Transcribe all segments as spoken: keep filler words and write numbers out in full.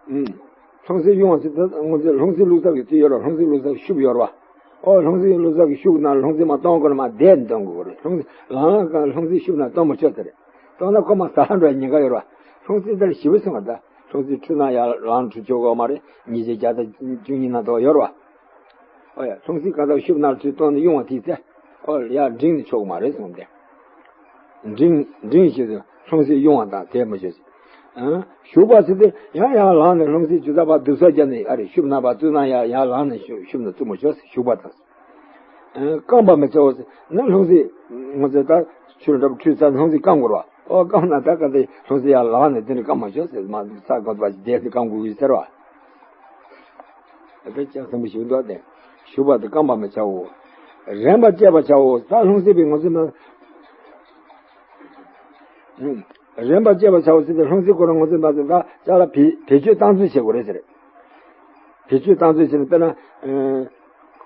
ཨུམ། ལྷུང་བཟེད་དབྱུང་བ་ཟེར་དུས་ང་ཚོས་ལྷུང་བཟེད་བླུགས་ས་གི་དེ་ཡོད་ར། ལྷུང་བཟེད་བླུགས་ས་གི་ཤུབས་ཡོད་ར་བ། ཨོ་ལྷུང་བཟེད་བླུགས་ས་གི་ཤུབས་ནང་ལྷུང་བཟེད་མར་གཏོང་དགོས་ན་མར་བསྡད་གཏོང་དགོས་རེད། ལྷུང་བཟེད་ལང་ལང་གང་ལྷུང་བཟེད་ཤུབས་ནང་གཏོང་མི་ཆོག་ཟེར་རེད། གཏོང་ན་ཁོ་མར་ཟ་ལྷག་འགྲོ་ཡ་ཉེན་ཁ་ཡོད་ར་བ། ལྷུང་བཟེད་དེར་ཞེ་པོ་སོང་བ་ད། ལྷུང་བཟེད་འཁྲུད་ན་ཡར་ལངས་འཁྲུད་ཆོག་གི་མ་རེད། ཉིས་བརྒྱ་བརྒྱ་དང་བཅུ་གཉིས་ནང་དུ་ཡོད་ར་བ། ཨོ་ཡ། ལྷུང་བཟེད་གང་ལྟར་ཤུབས་ནང་ཚུར་གཏོང་ནས་དབྱུང་བ་དེའི་ཚེ། ཨོ་ཡ། འབྲིང་ནས་ཆོག་གི་མ་རེད་གསུངས་ཏེ། འབྲིང་། འབྲིང་ཞེས་སུ་ལྷུང་བཟེད་དབྱུང་བ་དང་དེ་མི་བྱེད་ཅིང་། ཨ། ཞུགས་པ་ཟེར་དུས་ཡང་ཡར་ལངས་ནས་ལྷུང་བཟེད་ཇི་ལྟ་བར་སྡུག་ས་བརྒྱབ་ནས་ཨ་རེ་ཤུབས་ནང་ཕར་བཙུགས་ན་ཡར་ཡར་ལངས་ནས་ཤུ་ཤུབས་ནང་བཙུགས་མི་ཆོག་ཞུགས་པ་དང་། ཨ། བསྐམས་པ་མི་བྱའོ་ཟེར་ན་ལྷུང་བཟེད་ང་ཚོས་ད་ཆུ་འདྲ་པོ་འཁྲུད་ཚར་ལྷུང་བཟེད་བསྐམས་དགོས་ར་བ། ཨོ་བསྐམས་ན་ད་ག་དེ་ལྷུང་བཟེད་ཡར་ལངས་ནས་དེ་འདྲ་བསྐམས་མི་ཆོག་ཟེར། མ་ས་ག་བ་ཞིག་བསྡད་དེ་བསྐམས་དགོས་ཀྱི་ཟེར་བ། དེ་ལྕགས་སྲིན་པོ་ཞིག་འདུག་སྟེ། ཞུགས་པ་དེ་བསྐམས་པ་མི་བྱའོ། རན་པ་བཅད་པ་བྱའོ། ད་ལྷུང་བཟེད་པའི་ང་ཚོས་མ། རན་པ་བཅད་པ་བྱའོ་ཟེར་ཏེ་ལྷུང་བཟེད་ཁོ་རང་ང་ཚོས་མ་ཟེར་ད་ཅ་ལག་བེད་བེད་སྤྱོད་བཏང་ཚུལ་བྱེད་དགོས་རེད་ཟེར། བེད་སྤྱོད་བཏང་ཚུལ་བྱས་ནས་དཔེར་ན།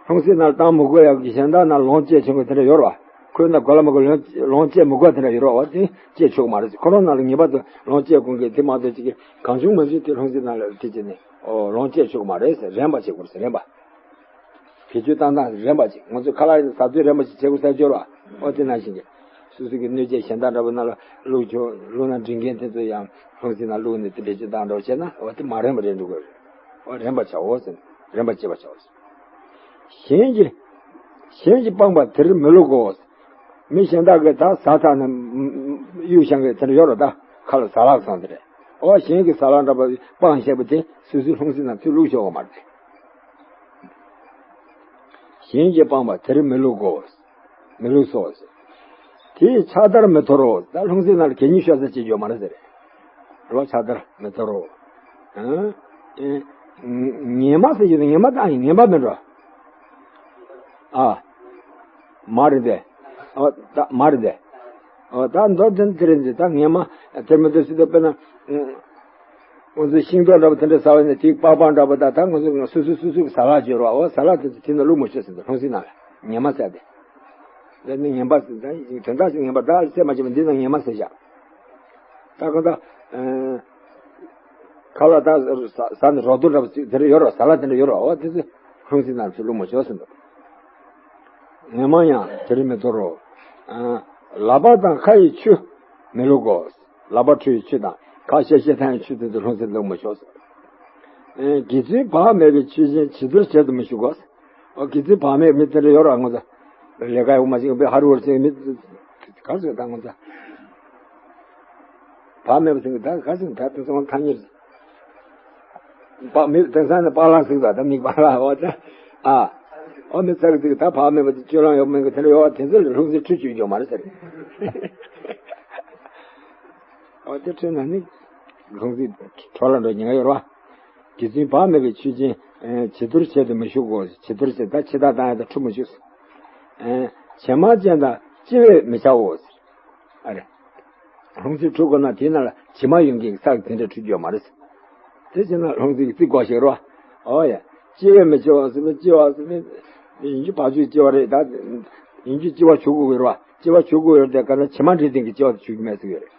ལྷུང་བཟེད་ནང་བཏང་མི་དགོས་ཡག་གི་གཞན་དག་ནང་ལོངས་སྤྱད་བྱེད་དགོས་དེ་འདྲ་ཡོད་རེད་བ། ཁོའི་ནང་གོ་ལ་མི་དགོས་ལོངས་ལོངས་སྤྱད་མི་དགོས་དེ་འདྲ་ཡོད་རེད་བ། དེ་སྤྱད་ཆོག་མ་རེད། ཁོ་རང་ནང་ལ་ངེས་པར་དུ་ལོངས་སྤྱད་དགོས་མཁན་དེ་མ་གཏོགས་ཅིག་གང་བྱུང་མང་བྱུང་དེ་ལྷུང་བཟེད་ནང་ལ་དེ་བྱས་ནས་ཨོ་ལོངས་སྤྱད་ཆོག་མ་རེད་ཟེར། རན་པ་བྱེད་དགོས་ཟེར། རན་པ། བེད་སྤྱོད་བཏང་སྟངས་རན་པ་ཅིག་ང་ཚོ་ཁ་ལག་ཡིན་ན་ཟ་ཚོད་རན་པ་ཞིག་བྱེད་དགོས་ས་སྦྱོར་བ། ཨོ་དེ་ནང་བཞིན་གྱི། སོ་སོ་གི་སྣོད་ཆས་གཞན་དག་འདྲ་པོ་ནང་ལ་བླུགས་ཆོག་བླུགས་ན་འགྲིག་མཁན་དེ་ཚོ་ཡང་ལྷུང་བཟེད་ནང་བླུགས་ནས་དེ་བེད་སྤྱོད་བཏང་འདྲ་པོ་བྱས་ན་ཨོ་དེ་མ་རན་པ་རེད་འགྲོ་གི་རེད། ཨོ་རན་པ་བྱའོ་ཟེར། རན་པ་བྱེད་པ་བྱའོ་ཟེར། གཞན་གྱིས། གཞན་གྱིས་སྤངས་པ་དེར་མི་བླུག་གོ། མི་གཞན་དག་གིས་ད་ཟ་ཚར་ནས་གཡུག་བཞག་མཁན་དེ་འདྲ་ཡོད་རེད་ད། ཁ་ལ་ཟ་ལག་བཟོ་འདི་རེད། ཨོ་གཞན་གྱིས་ཟ་ལག་འདྲ་པོ་སྤངས་བཞག་པ་དེ་སོ་སོའི་ལྷུང་བཟེད་ནང་ཚུར་བླུག་ཆོག་གི་མ་རེད། གཞན་གྱིས་སྤངས་པ་དེར་མི་བླུག་གོ། མི་བླུག་སོ། དེས་ཕྱག་དར་མི་འཐོར་རོ། ད་ལྷུང་བཟེད་ནང་ལ་གད་སྙིགས་ཤོར་ས་ཅིག་ཡོད་མ་རེད་ཟེར། རོ་ཕྱག་དར་མི་འཐོར་རོ། ཨ། ཨེ། ངན་མ་ཟེར་གྱི་འདུག་ངན་མ་དང་ངན་པ་མིན་འགྲོ། ཨ། མ་རེད་དེ། ཨ། ད་མ་རེད་དེ། ཨ། ད་མདོ་དོན་དེ་རེད་འདི་ད་ངན་མ་དེར་མི་འཐོར་ཟེར་དུས་དཔེར་ན། ང་ཚོས་ཤིང་ཏོག་འདྲ་པོ་དེ་འདྲ་ཟ་བ་ཡིན་ན་དེའི་པགས་པ་འདྲ་པོ་དང་ད་ང་ཚོས་སོ་སོ་སོ་སོའི་ཟ་ལག་བརྗོད་རོགས། འོ་ཟ་ལག་དེ་ཚོ་དེ་ནང་བླུག་མི་ཆོག་ཟེར་འདུག་ལྷུང་བཟེད་ནང་ལ་ངན་མ་ཟེར་ཏེ། འདི་ནི་ངན་པ་ཟེར་ད་དོན་དག་ཅིག་ངན་པ་ད་ཚད་མ་ཆེན་པོ་འདི་ནང་ངན་མ་ཟེར་བཞག་ད་གང་ལྟར། ཁ་ལག་ད་ཟ་ཟ་ནས་རོ་ཐུར་འདྲ་པོ་ཅིག་དེ་འདྲ་ཡོད་རོགས། ཟ་ལག་དེ་འདྲ་ཡོད་རོགས། འོ་དེ་ཚོ་ལྷུང་བཟེད་ནང་ཚུར་བླུག་མི་ཆོག་ཟེར་འདུག་ངན་མ་ཡང་དེར་མི་འཐོར་རོ། ལག་པ་དང་ཁ་ཡི་ཆུ་མི་བླུག་གོ། ལག་པ་ཁྲུ་ཡི་ཆུ་དང་ཁ་ཤ་ཤེད་ཐང་ཡི་ཆུ་དེ་ཚོ་ལྷུང་བཟེད་བླུག་མི་ཆོག་ཟེར། དགེ་ཚུལ་བག་མེད་པའི་ཆོས་ཅན་བྱི་དོར་བྱེད་དུ་མི་གཞུག་གོ། ཨོ་དགེ་ཚུལ་བག་མེད་མི་དེ་འདྲ་ཡོད་ར་ངོ་ཚ། ལས་ཀ་ཡོད་མ་ཅིག་པའི་ཧར་ཝར་ཅིག་མི་ག་ཚོད་ད་ངོ་ཚ། བག་མེད་པ་ཟེར་གི་ད་ག་ཟེར་ད་དེ་ཚོ་ཐ་སྙད། བག་མེད་དེང་སང་ནི་པཱ་ལགས་ཟེར་གི་ད་མི་པཱ་ལགས་འོ་ད། ཨ། ཨོ་མི་ཚ་གི་ཟེར་གི་ད་བག་མེད་པ་དེ་སྤྱོད་ལམ་ཡོད་མེད་གི་དེ་འདྲ་ཡོད་བ་དེ་ཚོ་ལ་ལྷུང་བཟེད་ཁྲུ་གཅིག་ཡོད་མ་རེད་ཟེར། ཨོ་དེ་ཁྲུ་ན་ནི་ལྷུང་བཟེད་འཕྲོ་བརླག་འགྲོ་ཉེན་ཁ་ཡོད་ར། དགེ་ཚུལ་བག་མེད་པའི་ཆོས་ཅན། བྱི་དོར་བྱེད་དུ་མི་གཞུག་གོ། བྱི་དོར་བྱེད་ད་འཆི་བདག་བཏང་ཡག་ད་འཁྲུད་མི་གཞུག་བྱེ་མ་ཅན་དང་ལྕི་བས་མི་བྱའོ། ཨ་རེ། ལྷུང་བཟེད་འཁྲུད་དགོས་ན་དེའི་ནང་ལ་བྱེ་མ་ཡོད་མཁན་གྱི་ས་གི་དེ་འདྲ་འཁྲུད་རྒྱུ་ཡོད་མ་རེད། དེ་བྱས་ན་ལྷུང་བཟེད་ཀྱི་རྩིག་གོ་ཞིག་རོ། ཨོ་ཡ། ལྕི་བས་མི་བྱའོ་ཟེར་ན་ལྕི་བ་ཟེར་ན། ཡིན་རྒྱུ་བག་ཆགས་ལྕི་བ་རེད་ད། ཡིན་རྒྱུ་ལྕི་བ་བྱུག་དགོས་ཀྱི་རེད་བ། ལྕི་བ་བྱུག་དགོས་ཡོད་དེ་ག་ན་བྱེ་མ་འདྲེས་ལྡན་གྱི་ལྕི་བ་དེ་བྱུག་རྒྱུ་མེད་ཟེར་གྱི་ཡོད་རེད།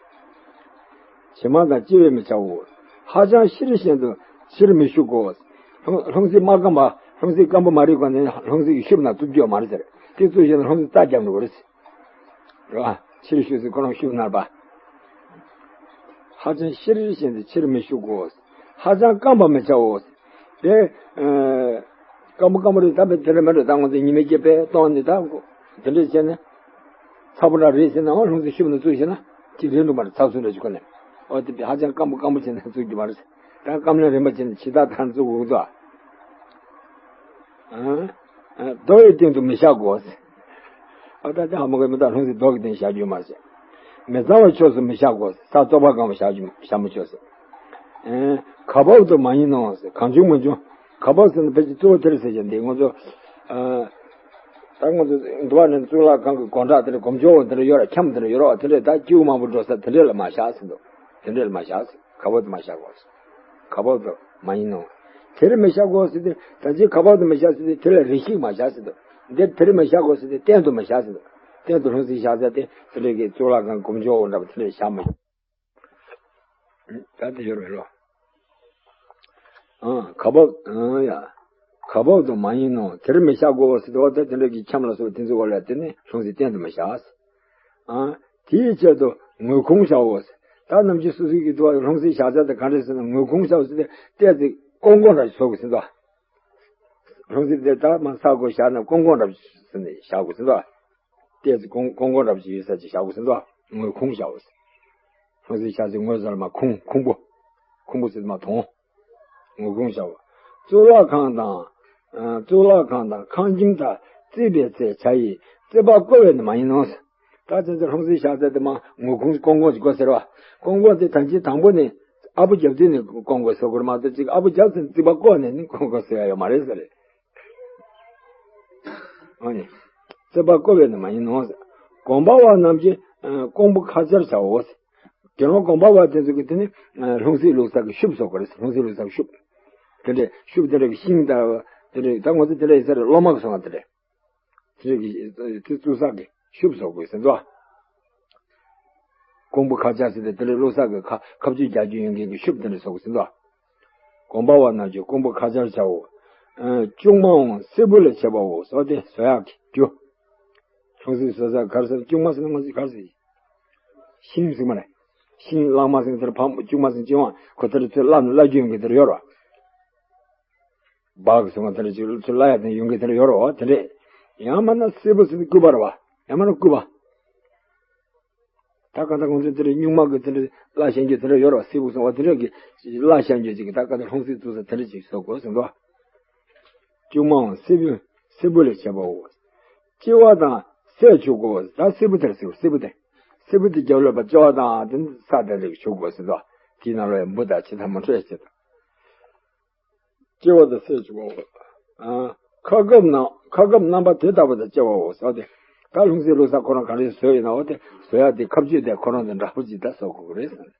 བྱེ་མ་དང་ལྕི་བས་མི་བྱའོ། ཧ་ཅང་ཤི་རི་བཞིན་དུ་ཕྱིར་མི་གཞུག་གོ། ལྷུང་ལྷུང་བཟེད་མ་སྐམ་པ་ལྷུང་བཟེད་སྐམ་པོ་མ་རིག་པ་ནི་ལྷུང་བཟེད་ཀྱི་ཤུབས་ནང་བཙུགས་རྒྱུ་ཡོད་མ་རེད་ཟེར། དེ་བཙུགས་བཞིན་དུ་ལྷུང་བཟེད་རྩ་བརྒྱབ་འགྲོ་གི་རེད། རེད་བ། ཕྱིར་གཞུག་ཟེར་ཁོ་རང་ཤུབས་ནར་བ། ཧ་ཅང་ཤི་རི་རི་བཞིན་དུ་ཕྱིར་མི་གཞུག་གོ། ཧ་ཅང་སྐམ་པ་མི་བྱའོ། དེ། སྐམ་པོ་སྐམ་པོ་རེད་ད་དེ་འདྲ་མི་འགྲོ་ད་ང་ཚོ་ཉི་མའི་རྐྱལ་པས་གཏོང་ནས་ད་དེ་འདྲ་བྱས་ནས། ཚ་པོ་འདྲ་རེད་ཟེར་ནའང་ལྷུང་བཟེད་ཤུབས་ནང་བཙུགས་ཤེ་ན་གཅིག་རེད་འགྲོ་མ་རེད། ཚ་སུ་འདྲ་ཞིག་ཁོ་ནས། ཨོ་དེ་ཧ་ཅང་སྐམ་པོ་སྐམ་པོ་བྱས་ནས་བཙུགས་རྒྱུ་མ་རེད། ད་སྐམ་ལན་རིམ་པ་བྱས་ནས་ཕྱི་ཐག་ཐག་བཙུགས་དགོས་འདུག་ཨ། རྡོ་ཡི་སྟེང་དུ་མི་བཞག་གོ། ཨ་ད་ལྟ་ཧ་མ་གོ་མི་ད་ལྷུང་བཟེད་རྡོ་གི་སྟེང་བཞག་རྒྱུ་མ་ཟད། མི་གཙང་བའི་ཕྱོགས་སུ་མི་བཞག་གོ། ས་བཙོག་པ་གང་བ་བཞག་རྒྱུ་བཞག་མི་ཆོག་ཟེར། ཨེ། གར་བབ་ཏུ་མ་ཡིན་ནོ་ཟེར། གང་བྱུང་མང་བྱུང་། གར་བབ་ཟེར་ན་ཕལ་ཆེར་གཙོ་བོ་དེར་ཟེར་བཞིན་འདི་ང་ཚོ། ཨ། ད་ང་ཚོ་འདུལ་བ་ནས་གཙུག་ལག་ཁང་གི་སྒོ་འགྲམ་དེ་འདྲ་སྒོམ་ཆུང་དེ་འདྲ་ཡོད་ར། ཁྱམས་དེ་འདྲ་ཡོད་ར་བ། དེ་འདྲ་ད་སྐྱིའུ་མང་པོ་འགྲོ་ས་དེ་འདྲ་ལ་མ་བཞག་ཟེར་འདུག་དེ་འདྲ་ལ་མ་བཞག་ཟེར། གར་བབ་ཏུ་མ་བཞག་གོ། གར་བབ་ཏུ་མ་ཡིན་ནོ། དེར་མི་བཞག་གོ་ཟེར་ཏེ་ད་ཅི་གར་བབ་ཏུ་མི་བཞག་ཟེར་ཏེ་དེ་ལ་རེ་ཞིག་མ་བཞག་ཟེར་ཏེ། འདིར་དེར་མི་བཞག་གོ་ཟེར་ཏེ་གཏན་དུ་མི་བཞག་ཟེར་ཏེ། གཏན་དུ་ལྷུང་བཟེད་བཞག་ཟེར་ཏེ་དེ་འདྲ་གི་གཙུག་ལག་ཁང་སྒོམ་ཆུང་འདྲ་པོ་དེ་འདྲ་བཞག་མི་ཆོག་ད་དེ་ཡོད་རེད་ལོ། ཨ་ག་བབ་ཨ་ཡ། ག་བབ་ཏུ་མ་ཡིན་ནོ། དེར་མི་བཞག་གོ་ཟེར་ཏེ། འོ་ད་དེ་འདྲ་གི་འཁྱམས་ལ་སོགས་དེ་ཚོའི་འོག་ལ་དེ་ནི་ལྷུང་བཟེད་གཏན་དུ་མི་བཞག་ཨ་དེའི་ཆེད་དུ་ངོས་ཁུངས་བྱའོ་ཟེར། ད་ནམ་རྒྱུན་སོ་སོའི་གི་དུ་བ་ལྷུང་བཟེད་བཞག་ས་དེ་ག་འདྲ་ཟེར་ན། ངོས་ཁུངས་བྱའོ་ཟེར་ཏེ་བལྟས་ཏེ་ཀོང་ཀོང་འདྲ་བཟོ་དགོས་ཟེར་དོ། ལྷུང་བཟེད་དེ་ད་མ་ས་གོ་བཞག་ན་ཀོང་ཀོང་འདྲ་ཟེར་ནས་བཞག་དགོས་ཟེར་དོ། བལྟས་ཚེ་ཀོང་ཀོང་ཀོང་འདྲ་པོ་ཅིག་ཡོད་ས་ཅིག་བཞག་དགོས་ཟེར་འདུག་ངོས་ཁུངས་བཞག་དགོས་ཟེར། ལྷུང་བཟེད་བཞག་ཚེ་ངོས་ཟེར་མ་ཁུངས་ཁུངས་པོ། ཁུངས་པོ་ཟེར་མ་དོང་། ངོས་ཁུངས་བཞག་པ། གཙུག་ལག་ཁང་དང་། ཨ་གཙུག་ལག་ཁང་དང་ཁང་ཁྱིམ་དག་རྩིག་པའི་ཚེ་བྱ་ཡི་རྩིག་པ་བརྐོ་བས་ནི་མ་ཡིན་ནོ། ད་ཚེ་ཚེ་ལྷུང་བཟེད་བཞག་ཚེ་དེ་མ་ངོས་ཁུངས་ཀོང་ཀོང་ཅིག་དགོས་ཟེར་བ། ཀོང་ཀོང་དེ་ད་ཅི་དང་པོ་ནས་ཨ་བུ་རྒྱབ་དུས་ནས་ཀོང་ཀོང་བཟོ་དགོས་མ་གཏོགས་ཅིག་ཨ་བུ་རྒྱབ་ཚེ་རྩིག་པ་བརྐོ་ནས་ནི་ཀོང་ཀོང་བཟོ་ཡ་ཡོད་མ་རེད་ཟེར། ཨ་ནི། རྩིག་པ་བརྐོ་བས་ནི་མ་ཡིན་ནོ། དགོན་པ་བ་རྣམས་ཀྱིས་ཀོང་བུ་ཁ་སྦྱར་བྱའོ། དགེ་སློང་དགོན་པ་བ་དེ་ཚོ་གིས་དེ་ནི་ལྷུང་བཟེད་བླུགས་ས་གི་ཤུབས་བཟོ་དགོས་རེད། ལྷུང་བཟེད་བླུགས་ས་གི་ཤུབས། དེ་འདྲའི་ཤུབས་དེ་འདྲ་གི་ཤིང་དང་དེ་འདྲའི་ད་ང་ཚོ་དེ་འདྲ་ཡིན་ས་རེད། གློག་མ་གི་སོང་བ་དེ་འདྲ། དེ་འདྲ་གི་དེ་བཙུགས་ས་གི་ཤུབས་བཟོ་དགོས་ཟེར་འདུག་ཀོང་བུ་ཁ་སྦྱར་ཟེར་ཏེ་དེ་འདྲའི་བླུགས་ས་གི་ཁ་ཁ་བཅུད་རྒྱག་རྒྱུ་ཡོད་མཁན་གི་ཤུབས་དེ་འདྲ་བཟོ་དགོས་ཟེར་འདུག་དགོན་པ་བ་རྣམས་ཀྱིས་ཀོང་བུ་ཁ་སྦྱར་བྱའོ། ཨ་ལྕུག་མའང་སིལ་བུ་ལས་བྱེད་པའོ། སོགས་ཏེ་བཟོ་ཡག་གི་རྒྱུ། ལྷུང་བཟེད་བཟོ་ས་ག་རེ་ཟེར། ལྕུག་མ་ཟེར་ན་ང་ཚོས་ག་རེ་ཟེར། ཤིང་ཟེར་མ་རེད། ཤིང་གླང་མ་ཟེར་དེར་ཕམ་ལྕུག་མ་ཟེར་ལྕུག་མ་ཁོ་དེར་ཚོས་བླ་ན་བླ་རྒྱུ་ཡོང་གི་དེར་ཡོད་ར། སྦག་ཟེར་མ་དེར་ཚོས་བླ་ཡ་དེ་ཡོང་གི་དེར་ཡོད་ར། དེ་འདྲས། ཡང་མིན་ན་སིལ་བུ་ཟེར་ན་སྐུད་པ་རེད་བ། ཡང་མིན་ན་སྐུད་པ། ད་ག་ད་ཁོང་ཚོས་དེ་འདྲའི་སྨྱུག་མ་གི་དེ་འདྲའི་བླ་བཤམས་རྒྱུ་དེ་འདྲ་ཡོད་རེད་བ། སིལ་བུ་གསུངས་པ་དེ་འདྲ་གི་བླ་བཤམས་རྒྱུ་ཅིག་གི་ད་ག་ད་ལྷུང་བཟེད་བཙུགས་ས་དེ་འདྲ་ཅིག་བཟོ་དགོས་ཟེར་འདུག་ལྕུག་མའང་སིལ་བུ་སིལ་བུ་ལས་བྱེད་པའོ། ལྕི་བ་དང་སས་བྱུག་གོ། ད་སིལ་བུ་དེར་སིལ་བུ་སིལ་བུ་དེ། སིལ་བུ་དེ་རྒྱབ་ལོགས་པ་ལྕི་བ་དང་དེ་ས་དེ་ལས་བྱུག་དགོས་ཟེར་འདུག་དེའི་ནང་ལ་འབུ་དང་ཕྱི་ཐ་མ་འཕྲོད་ཅེས་དང་། སྐྱེ་བ་དང་སྲས་བཅུ་པའོ། ཨ། ཁ་སྐབས་ན་ཁ་སྐབས་རྣམ་པ་དེ་ལྟ་བུ་དང་སྐྱེ་བའོ་ཟེར་ཏེ། ད་ལྷུང་བཟེད་བླུགས་ས་ཁོ་རང་ག་རེ་བཟོས་ཡིན་ན། འོ་དེ་བཟོ་ཡ་དེ་ཁ་བཅུད་དེ་ཁོ་རང་དང་འདྲ་པོ་ཅིག་ད་བཟོ་དགོས་ཀྱི་རེད་ཟེར།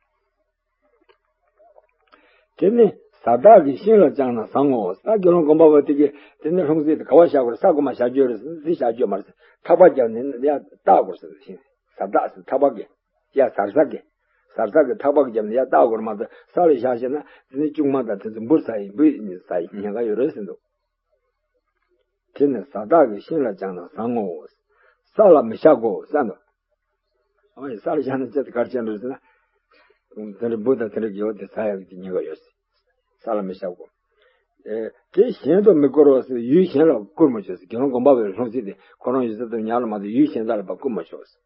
དེ་ནི་ས་བདག་གིས་ཤིང་ལ་བཅངས་ན་བཟང་ངོ་། ད་དགེ་སློང་དགོན་པ་བ་དེ་གིས་དེ་ནི་ལྷུང་བཟེད་དེ་ག་བ་བཞག་དགོས་རེད། ས་གོ་མ་བཞག་རྒྱུ་རེད་ཟེར། འདི་བཞག་རྒྱུ་མ་རེད་ཟེར། ཐག་པ་བརྒྱབ་ནས་ཡར་བཏགས་དགོས་ཟེར། ཤིང་ས་བདག་ཟེར་ཐག་པ་གིས། ཡ་ཟར་ཟ་གི། ཟར་ཟ་གི་ཐག་པ་གི་རྒྱབ་ནས་ཡ་བཏགས་དགོས་རེད་མ་གཏོགས་ས་ལ་བཞག་བྱས་ན་དེ་ནི་ལྕུག་མ་དང་དེ་ཚོ་འབུ་ཟ་ཡི་འབུ་ཟ་ཡི་ཉེན་ཁ་ཡོད་རེད་ཟེར་འདུག་དེ་ནི་ས་བདག་གིས་ཤིང་ལ་བཅངས་ན་བཟང་ངོ་། ས་ལ་མི་བཞག་གོ་ཟེར་འདུག་ཨ་མ་ཡི་ས་ལ་བཞག་ན་ཅི་ལྟར་ག་རེ་བྱས་འགྲོ་ཟེར་ན། དེ་འདྲ་འབུ་དང་དེ་འདྲ་དགེ་བ་དེ་ཟ་ཡག་གི་ཉེན་ཁ་ཡོད་ཟེར། ས་ལ་མི་བཞག་གོ། ཨེ། དེ་གཞན་དུ་མི་བསྐུར་རོ་ཟེར། ཡུལ་གཞན་ལ་བསྐུར་མི་ཆོག་ཟེར། དགེ་སློང་དགོན་པ་བའི་ལྷུང་བཟེད་དེ་ཁོ་རང་ཡོད་ས་དུ་ཉར་ལ་མ་གཏོགས་ཡུལ་གཞན་དག་ལ་ཕར་བསྐུར་མི་ཆོག་ཟེར།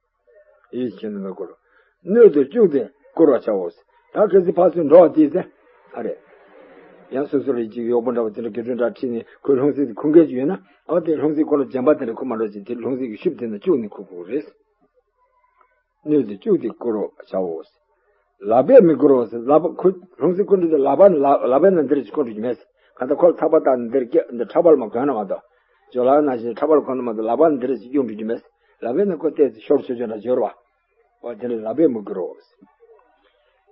ཡུལ་གཞན་དུ་མི་བསྐུར་རོ། སྣོད་དུ་བཅུག་སྟེ་བསྐུར་བར་བྱའོ་ཟེར། ད་གལ་སྲིད་ཕར་ཚུར་འགྲོ་བ་དེ་ཟེར། ཨ་རེ། ཡང་སོ་སོ་ལ་ཅིག་གཡོག་པོ་འདྲ་བ་དེ་འདྲ་དགེ་སྦྱོང་འདྲ་ཁྲིད་ནས་ཁོས་ལྷུང་བཟེད་དེ་ཁུར་མཁན་ཅིག་ཡོད་ན། ཨ་དེ་ལྷུང་བཟེད་ཁོ་ལ་འཇམ་པ་དེ་འདྲ་ཁུར་མ་འགྲོ་ཅིག་དེ་ལྷུང་བཟེད་ཀྱི་ཤུབས་དེ་ནས་བཅུག་ནས་ཁུར་དགོས་རེད། སྣོད་དུ་བཅུག་སྟེ་བསྐུར་བར་བྱའོ། ལག་པས་མི་བསྐུར་རོ་ཟེར། ལག་པ་ཁུ་ལྷུང་བཟེད་བསྐུར་འདྲ་དེ་ལག་པ་ནི་ལག་ལག་པའི་ནང་འདིར་ཅིག་བསྐུར་འགྲོ་རྒྱུ་མེད་ཟེར། གང་ལྟར་ཁོ་ལ་ཐག་པ་བཏགས་ནས་འདིར་སྐྱེ་འདི་ཁྲག་པ་ལ་མ་གོན་ན་མ་གཏོགས། ཇོ་ལགས་ནང་བཞིན་ཁྲག་པ་ལ་གོན་ན་མ་གཏོགས་ལག་པ་ནི་འདིར་ཅིག་གཡུག་འགྲོ་རྒྱུ་མེད་ཟེར། ལག་པའི་ནང་ཁོ་བལྟས་ཚེ་ཤོར་ཆོག་ཆོག་འདྲ་འབྱོར་བ། འོ་དེ་ལ་ལག་པས་མི་བསྐུར་རོ་ཟེར།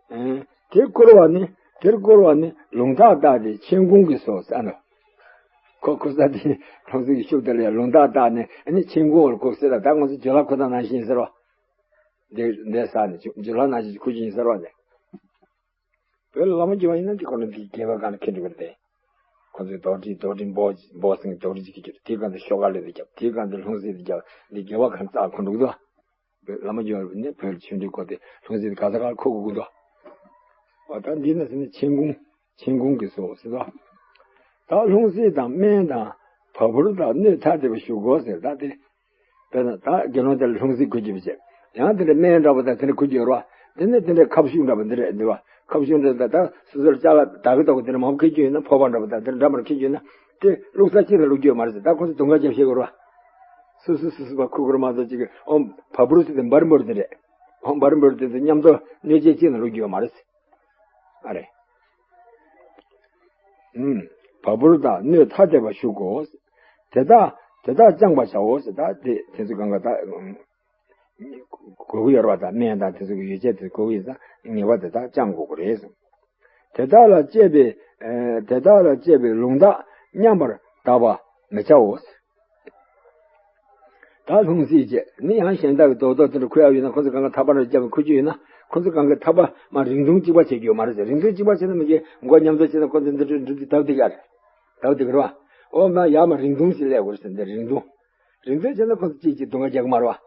ཨེ། དེ་བསྐུར་བ་ནི་དེར་བསྐུར་བ་ནི་ལུང་ཐག་བཏགས་ཏེ་མཆན་ཁུང་གིས་སོ་ཟེར་ནོ། ཁོ་ཁུར་ས་དེ་ལྷུང་བཟེད་ཀྱི་ཤུབས་དེ་ལ་ཡང་ལུང་ཐག་བཏགས་ནས་ཨ་ནི་མཆན་ཁུང་བར་བསྐུར་ཟེར་ལ། ད་ང་ཚོ་ཇོ་ལགས་ཁོ་ཐག་ནང་བཞིན་ཟེར་བ། འདི་འདི་ས་ནས་ཇོ་ལགས་ནང་བཞིན་ཁུར་གྱི་ཡིན་ཟེར་བ་ནས། བོད་ལ་བླ་མ་དགེ་བ་ཡིན་ན་འདི་ཁོ་ན་འདི་དགེ་བ་གང་ལ་ཁེལ་འགྲོ་གི་རེད་དེ། ཁོ་ཚོས་རྡོག་ཁྲེས་རྡོག་ཁྲེས་འབོ་འབོ་ཟིན་རྡོག་ཁྲེས་ཅིག་ཁྱེར། དེའི་སྒང་དུ་ཤོག་ཁ་ལེ་དུ་རྒྱབ། དེའི་སྒང་དུ་ལྷུང་བཟེད་དུ་རྒྱབ། འདི་དགེ་བ་གང་རྩ་ཁོ་འགྲོ་གི་འདུག་བོད་བླ་མ་དགེ་བ་ནི་བོད་ཆོས་འབྲེལ་སྐོར་དེ་ལྷུང་བཟེད་དུ་ག་ས་ག་ཁུར་དགོས་ཀྱི་འདུག་འོ་ད་འདི་ན་ཟེར་ན་མཆན་ཁུང་། མཆན་ཁུང་གིས་སོ་ཟེར་བ། ད་ལྷུང་བཟེད་དང་སྨན་དང་བ་སྤུར་དང་སྣོད་ཐ་དད་པ་བཞུགས་གོ་ཟེར། ད་དེ། དཔེར་ན་ད་དགེ་སློང་དེ་ལ་ལྷུང་བཟེད་ཁུར་གྱི་བྱས། ཡང་དེ་ལ་སྨན་འདྲ་པོ་དང་དེ་ལ་ཁུར་གྱི་ཡོད་རེད་བ། དེ་ནས་དེ་འདྲའི་ཁབ་ཤུབས་འདྲ་པོ་འདི་རེད་འདི་བ། ཁབ་ཤུབས་འདྲ་ད་ད་སོ་སོར་ལྕགས་ལ་དག་གི་དོག་གི་དེ་ལ་མང་པོ་ཁྱེར་རྒྱུ་ཡིན་ན། ཕོར་པ་འདྲ་པོ་དང་དེ་ལ་འདྲ་མར་ཁྱེར་རྒྱུ་ཡིན་ན། དེ་བླུགས་ས་གཅིག་ལ་བླུགས་རྒྱུ་ཡོད་མ་རེད་ཟེར། ད་ཁོ་ཚོ་དུང་ཁ་རྒྱབ་ཤེས་དགོས་རེད་བ། སོ་སོ་སོ་སོ་བ་ཁུར་དགོས་རེད་མ་གཏོགས་ཅིག་གི་ཨོ་བ་སྤུར་ཟེར་དེ་འབར་འབུར་དེ་རེད། ཨོ་འབར་འབུར་དེ་ཚོ་མཉམ་དུ་སྣོད་ཆས་གཅིག་ལ་བླུགས་རྒྱུ་ཡོད་མ་རེད་ཟེར། ཨ་རེ། ཨུམ། བ་སྤུར་དང་སྣོད་ཐ་དད་པ་བཞུགས་གོ། དེ་དག་དེ་དག་བཅང་བར་བྱའོ་ཟེར། ད་དེ་དེ་ཚོ་གང་ག་ད་དགོས་ཀྱི་ཡོད་རེད་བ། ད་སྨན་དང་དེ་ཚོ་གི་ཡོ་བྱད་དེ་དགོས་ཀྱི་ཡིན་ཙང་ངེས་པར་དེ་དག་བཅང་དགོས་ཀྱི་རེད་ཟེར། དེ་དག་ལ་དཔྱད་པའི་ཨེ་དེ་དག་ལ་དཔྱད་པའི་ལུང་དག་མཉམ་པར་བརྟག་པར་མི་བྱའོ་ཟེར། ད་ལྷུང་བཟེད་བྱས་ནི་ཡང་གཞན་དག་གི་རྡོག་རྡོག་དེ་འདྲ་ཁུར་ཡག་ཡོད་ན། ཁོ་ཚོ་གང་ག་ཐག་པ་འདྲ་བརྒྱབ་ནས་ཁུར་རྒྱུ་ཡོད་ན། ཁོ་ཚོ་གང་གི་ཐག་པ་མ་རིང་ཐུང་གཅིག་པ་བྱེད་རྒྱུ་ཡོད་མ་རེད་ཟེར། རིང་ཐུང་གཅིག་པ་བྱས་ན་མི་གི་མགོ་མཉམ་འཛོལ་བྱས་ན་ཁོ་ཚོ་འདི་འདྲ་འགྲུབ་ཀྱི་ཐབས་དེ་ཡར་ཐབས་དེ་གི་རེད་བ། ཨོ་མ་ཡར་མ་རིང་ཐུང་ཞིག་སླེབས་དགོས་རེད་ཟེར། འདི་རིང་ཐུང་རིང་ཐུང་བྱས་ན་ཁོ་ཚོ་གཅིག་གཅིག་སྡུག་བསྔལ་རྒྱག་གི་མ་རེད་བ།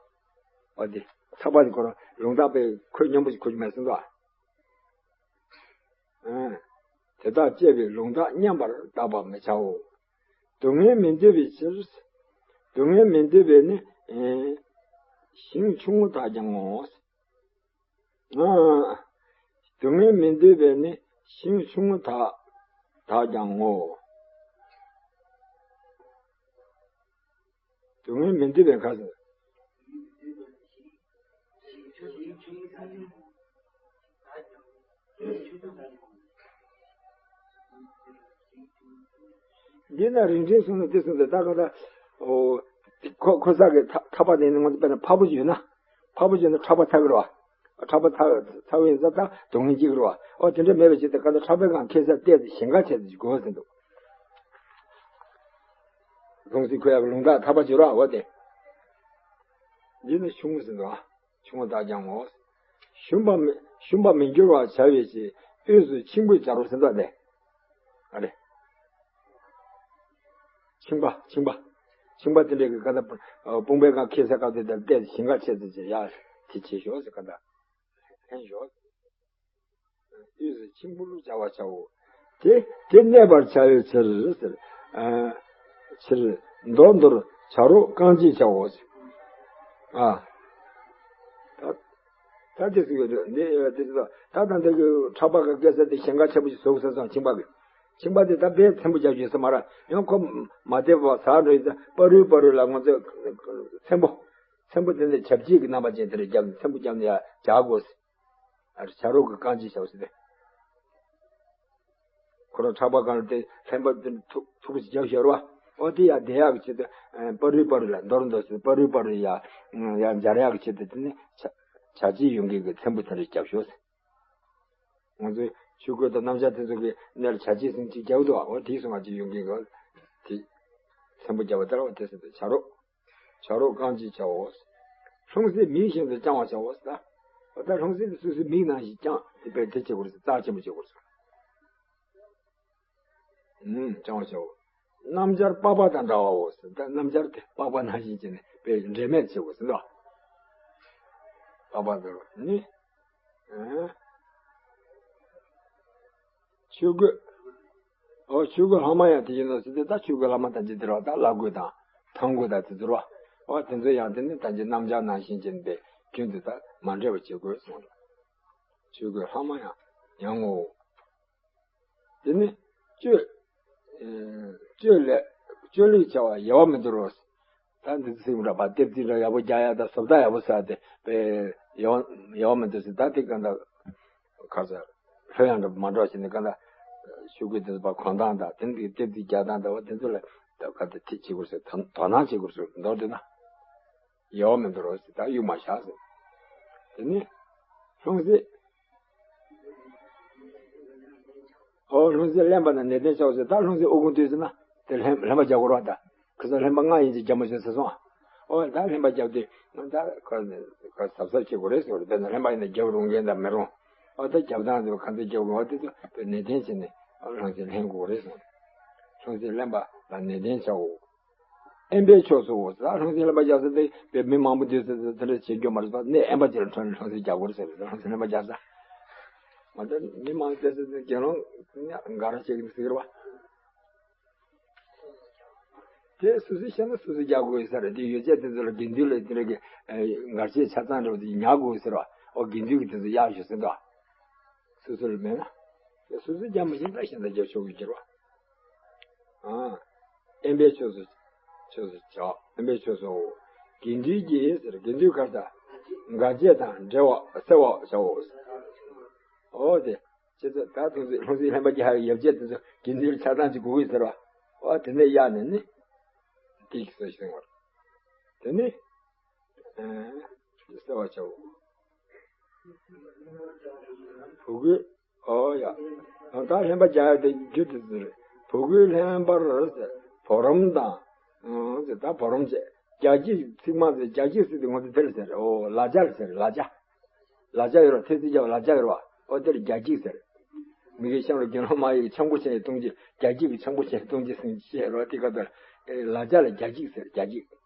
ཨོ་དེ་ཐག་པ་དེ་ཁོ་རང་ལུང་ཐག་པའི་ཁོད་སྙོམས་པོ་ཞིག་ཁོད་ཀྱི་མེད་སོང་ཙང་། ཨ། དེ་དག་བཅད་པའི་ལུང་དག་མཉམ་པར་བརྟག་པར་མི་བྱའོ། སྡུག་བསྔལ་མི་འདོད་པའི་ཕྱིར། སྡུག་བསྔལ་མི་འདོད་པས་ནི། ཨེ། ཞིང་ཆུང་ངུ་དག་ཀྱང་ངོ་། ཨ། སྡུག་བསྔལ་མི་འདོད་པས་ནི་ཞིང་ཆུང་ངུ་དག་དག་ཀྱང་ངོ་། སྡུག་བསྔལ་མི་འདོད་པའི་ཁ་ཟེར། འདི་ན་རིན་ཆེན་གསུངས་ན་འདི་གསུངས་ཏེ་ད་ག་ད། ཨོ། ཁོ་ཁོ་ས་གི་ཐ་ཐ་པ་དེ་ནི་ང་ཚོ་དཔེར་ན་ཕ་བུ་ཡོད་ན། ཕ་བུ་ཡོད་ན་ཁྲག་པ་ཚ་གི་རེད་བ། ཁྲག་པ་ཚ་ཚ་བའི་ཡིན་ཙང་ད་སྡུག་བསྔལ་སྐྱེ་གི་རེད་བ། ཨོ་དེ་འདྲ་མེད་པའི་ཆེད་དུ་ག་ད་ཁྲག་པའི་སྒང་ཁེ་ས་བལྟས་ཏེ་ཞེན་ཁ་བྱས་ཏེ་དགོས་ཟིན་འདུག་ལྷུང་བཟེད་ཁོ་ཡག་གི་ལུང་དག་ཐ་པ་བྱེད་རོགས་འོ་དེ། འདི་ནི་ཆུང་ངུ་ཟེར་འདུག་ཨ། ཆུང་ངུ་དག་ཀྱང་ངོ་། ཞུམ་པ་མི་ཞུམ་པ་མི་འགྱུར་བར་བྱ་བའི་ཕྱིར་དབུས་སུ་ཆེན་པོའི་བྱ་རོག་ཟེར་འདུག་སྟེ། ཨ་རེ། ཆིང་པ་ཆིང་པ། ཆིང་པ་དེ་འདྲའི་གི་ཀ་ད་དཔུང་པའི་སྒང་ཁེ་ས་སྐབས་དེ་ལྟར་བལྟས་ཞིང་ཁ་ཆེ་ཚེ་ཆེ་ཡ་དེ་ཆེ་ཤོས་ཟེར་ཀ་ད། ལྷན་ཞོག་དབུས་སུ་ཆེན་པོར་བྱ་བར་བྱའོ། དེ་དེ་གནས་པར་བྱ་བའི་ཕྱིར་ཟེར། ཨ། ཕྱིར་མདོར་མདོར་བྱ་རོག་རྐང་རྗེས་བྱའོ་ཟེར། ཨ། ད་ད་དེ་ཟེར་གི་འདུག་འདི་དེ་ཟེར་ད་ད་འདི་གི་ཁྲག་པ་གི་སྐད་ས་དེ་ཞེང་ཁ་ཆེན་པོ་ཞིག་བཟོ་དགོས་ས་སོང་ཆིང་པ་གི། ཆིང་པ་དེ་ད་དཔེ་ཚེམ་བུ་རྒྱག་རྒྱུ་ཡོད་ས་མ་རེད། ཡང་ཁོ་མ་བསྡད་པ་ཟ་འགྲོ་ཡིན་ཙང་པ་རུའི་པ་རུའི་ལ་ང་ཚོས་ཚེམ་བུ། ཚེམ་བུ་དེ་ནས་བྱ་བྱིའུ་གི་རྣམ་པ་ཅན་དེ་རེ་བརྒྱབ་ནས་ཚེམ་བུ་བརྒྱབ་ནས་ཡར་བྱ་དགོས། ཨ་རེ་བྱ་རོག་གི་རྐང་རྗེས་བྱའོ་ཟེར་ཏེ། ཁོ་རང་ཁྲག་པ་གང་དེ་ལྷན་པ་དེ་ཐུག་ཐུག་ཅིག་བརྒྱབ་ཤར་བ། ཨོ་དེ་ཡར་བསྡད་ཡག་གི་ཆེད་དུ་པ་རུའི་པ་རུའི་ལ་མདོར་མདོར་ཟེར་པ་རུའི་པ་རུའི་ཡར་ཡར་འབྱར་ཡག་གི་ཆེད་དུ་དེ་ནས་བྱ་བྱ་བྱིའུ་ཡོང་མཁན་གི་ཚེམ་བུ་དེ་རེ་བརྒྱབ་ཤོག་ཟེར། ང་ཚོའི་ཆོས་གོས་དང་སྣམ་སྦྱར་དེ་ཚོ་གི་སྣེར་བྱ་བྱིའུ་སྲིན་གཅིག་རྒྱག་འདུག་འོ་དེའི་སོང་ང་ཅིག་ཡོང་གི་འོ་དེ་ཚེམ་བུ་རྒྱག་པ་ལྟར་འོ་དེ་ཟེར་ཏེ་བྱ་རོག་བྱ་རོག་རྐང་རྗེས་བྱའོ། ལྷུང་བཟེད་མིག་བཞིན་དུ་བརྐྱང་བར་བྱའོ་ཟེར། འོ་ད་ལྷུང་བཟེད་དེ་སོ་སོའི་མིག་ནང་བཞིན་བརྐྱང་དེ་དཔེ་དེ་བྱེད་དགོས་ཟེར། རྩ་ཆེན་པོ་བྱེད་དགོས་ཟེར། ཨུམ་བརྐྱང་བར་བྱའོ། སྣམ་སྦྱར་པགས་པ་དང་འདྲ་བའོ་ཟེར། ད་སྣམ་སྦྱར་དེ་པགས་པ་ནང་བཞིན་བྱས་ནས་དཔེ་འབྲལ་མེད་བྱེད་དགོས་ཟེར་འདུག་པགས་པ་འདྲ་བ་ནི། ཨ། ཆོས་གོས། ཨོ་ཆོས་གོས་ལྷག་མ་ཡང་དེ་བཞིན་ནོ་ཟེར་ཏེ་ད་ཆོས་གོས་ལྷག་མ་ད་ཅི་དེ་རོ་ད་བླ་གོས་དང་ཐང་གོས་དང་དེ་ཚོ་རོ། ཨོ་དེ་ཚོ་ཡང་དེ་ནི་ད་ཅི་སྣམ་སྦྱར་ནང་བཞིན་བྱས་ནས་རྒྱུན་དུ་ད་མ་འབྲལ་བ་བྱེད་དགོས་གསུངས། ཆོས་གོས་ལྷག་མ་ཡང་ཡང་ངོ་། དེ་ནི་སྤྱོད། ཨེ། སྤྱོད་ལེགས་སྤྱོད་ལེགས་བྱ་བ་ཡལ་བར་མི་འདོར་རོ། ད་འདི་ཚིག་འདྲ་པ་ལྟེབ་རྩིག་འདྲ་ཡག་པོ་རྒྱག་ཡག་ད་བཟོ་ལྟ་ཡག་པོ་ཟ་དེ་པས་ཡོང་ཡོང་མི་འདུག་ཟེར། ད་དེ་ག་འདྲ་ཁ་ཟེར་ལྷོད་ཡངས་འདྲ་པོ་མ་འགྲོ་ཞེས་ནས་ག་འདྲ་ཤུ་གུ་དེ་ཚོ་པ་གོན་སྟངས་དང་དེ་འདི་ལྟེབ་རྩིག་རྒྱག་སྟངས་འདྲ་པོ་དེ་ཚོ་ལ་ད་ག་དེ་ཐིག་བྱེད་དགོས་ཟེར། དོ་སྣང་བྱེད་དགོས་ཟེར། མདོར་བསྡུས་ན་ཡོང་མི་འདུག་རོ་ཟེར། ད་གཡུག་མ་བཞག་ཟེར། དེ་ནི་ལྷུང་བཟེད། ཨོ་ལྷུང་བཟེད་ལེན་པ་ན་ནད་ལྡན་བྱའོ་ཟེར། ད་ལྷུང་བཟེད་ཨོ་ཀུན་བཏུས་ཟེར་ན་དེ་ལྷན་ལྷན་པ་རྒྱག་དགོས་རོགས། ད་ཁོ་ཚོ་ལྷན་པ་ལྔ་ཡིན་ཅིག་རྒྱག་མ་བྱུང་ཟེར་སོང་། ཨོ་ད་ལྷན་པ་རྒྱབ་དུས་ད་ཁོ་ཁོ་གཟབ་གཟབ་བྱེད་དགོས་རེད་ཟེར། དཔེར་ན་ལྷན་པ་ཡིན་ན་རྒྱབ་རུང་མཁན་དང་མི་རུང་། ཨོ་ད་རྒྱབ་སྟངས་དེ་ག་ཚོད་རྒྱབ་དགོས། ཨོ་དེ་ཚོ་དཔེ་ནད་ལྡན་བྱས་ནས་ཨོ་ལྷུང་བཟེད་ལེན་དགོས་རེད་ཟེར། ལྷུང་བཟེད་ལེན་པ་ལ་ནད་ལྡན་བྱའོ། དབེན་པའི་ཕྱོགས་སུའོ་ཟེར། ལྷུང་བཟེད་ལེན་པ་རྒྱག་ས་དེ་དཔེ་མི་མང་པོ་འདུས་ས་དེ་འདྲ་བྱེད་རྒྱུ་མ་རེད་པ། གནས་དབེན་པ་ཅིག་ལ་ཐོན་ནས་ལྷུང་བཟེད་རྒྱག་དགོས་རེད་ཟེར། ལྷུང་བཟེད་ལེན་པ་རྒྱག་ས། ང་ཚོ་མི་མང་སྡོད་ས་དེ་དགེ་སློང་འགའ་རེ་བྱེད་ཀྱི་འདུག་ཟེར་བ། དེ་སོ་སོས་ཤེས་ན་སོ་སོས་རྒྱག་དགོས་ས་རེད། དེ་ཡོ་བྱད་དེ་ཚོ་ལ་དགེ་འདུན་ལ་དེ་འདྲ་གི་འགལ་ཆེ་ཆ་ཚང་འདྲ་བོ་དེ་ཉར་དགོས་ཟེར་བ། ཨོ་དགེ་འདུན་གྱི་དེ་ཚོ་གཡར་ཤོག་ཟེར་འདུག་སོ་སོ་ལ་མེད་ན། དེ་སོ་སོས་རྒྱག་མི་ཤེས་ན་ད་གཞན་དག་རྒྱག་ཆོག་གི་ཟེར་བ། ཨ། དབེན་པའི་ཕྱོགས་སུ། ཕྱོགས་སུ་བྱ། དབེན་པའི་ཕྱོགས་སུའོ། དགེ་འདུན་གྱིས་ཟེར། དགེ་འདུན་ག་ས། འགལ་བྱེད་དང་འབྲེལ་བ་སེལ་བར་བྱའོ། ཨོ་དེ། ཁྱེད་ཚོ་ད་ཐུགས་སྲས་ལྷུང་བཟེད་ལེན་པ་རྒྱག་ཡོ་བྱད་དེ་ཚོ་དགེ་འདུན་ལ་ཆ་ཚང་ཅིག་དགོས་ཀྱི་ཟེར་བ། ཨོ་དེ་ནས་གཡར་ནས་ནི། དེ་གི་སོ་ཤིང་བར། དེ་ནི། ཨ། སེལ་བར་བྱའོ། བུ་གུའི། ཨོ་ཡ། ད་ལྷན་པ་རྒྱག་ཡག་དེ་རྒྱུ་དེ་ཚོ་རེད། བུ་གུའི་ལྷན་པར་ཟེར། བུ་རམ་དང་། ཨང་ཟེར་ད་བུ་རམ་བྱས། རྒྱ་སྐྱེགས་ཚིག་མ་ཟེར། རྒྱ་སྐྱེགས་ཟེར་དེ་ང་ཚོ་དེར་ཟེར། ཨོ་ལ་རྒྱ་ཟེར། ལ་རྒྱ། ལ་ལྕགས་ཡོད་ར། ཐེལ་ཙེ་རྒྱག་པ་ལ་ལྕགས་ཡོད་ར། ཨོ་དེར་རྒྱ་འཇིགས་ཟེར། མི་དགེ་ཤམ་རུ་དགེ་སློང་མ་ཡི་ཆང་བུ་ཆེན་གྱི་བཏུང་བྱེད། རྒྱ་འཇིགས་ཀྱི་ཆང་བུ་ཆེན་གྱི་བཏུང་བྱེད་ཟེར་བཤད་རོ། དེ་ག་དེར་ལ་ལྕགས་ལ་རྒྱ་འཇིགས་ཟེར། རྒྱ་འཇིགས།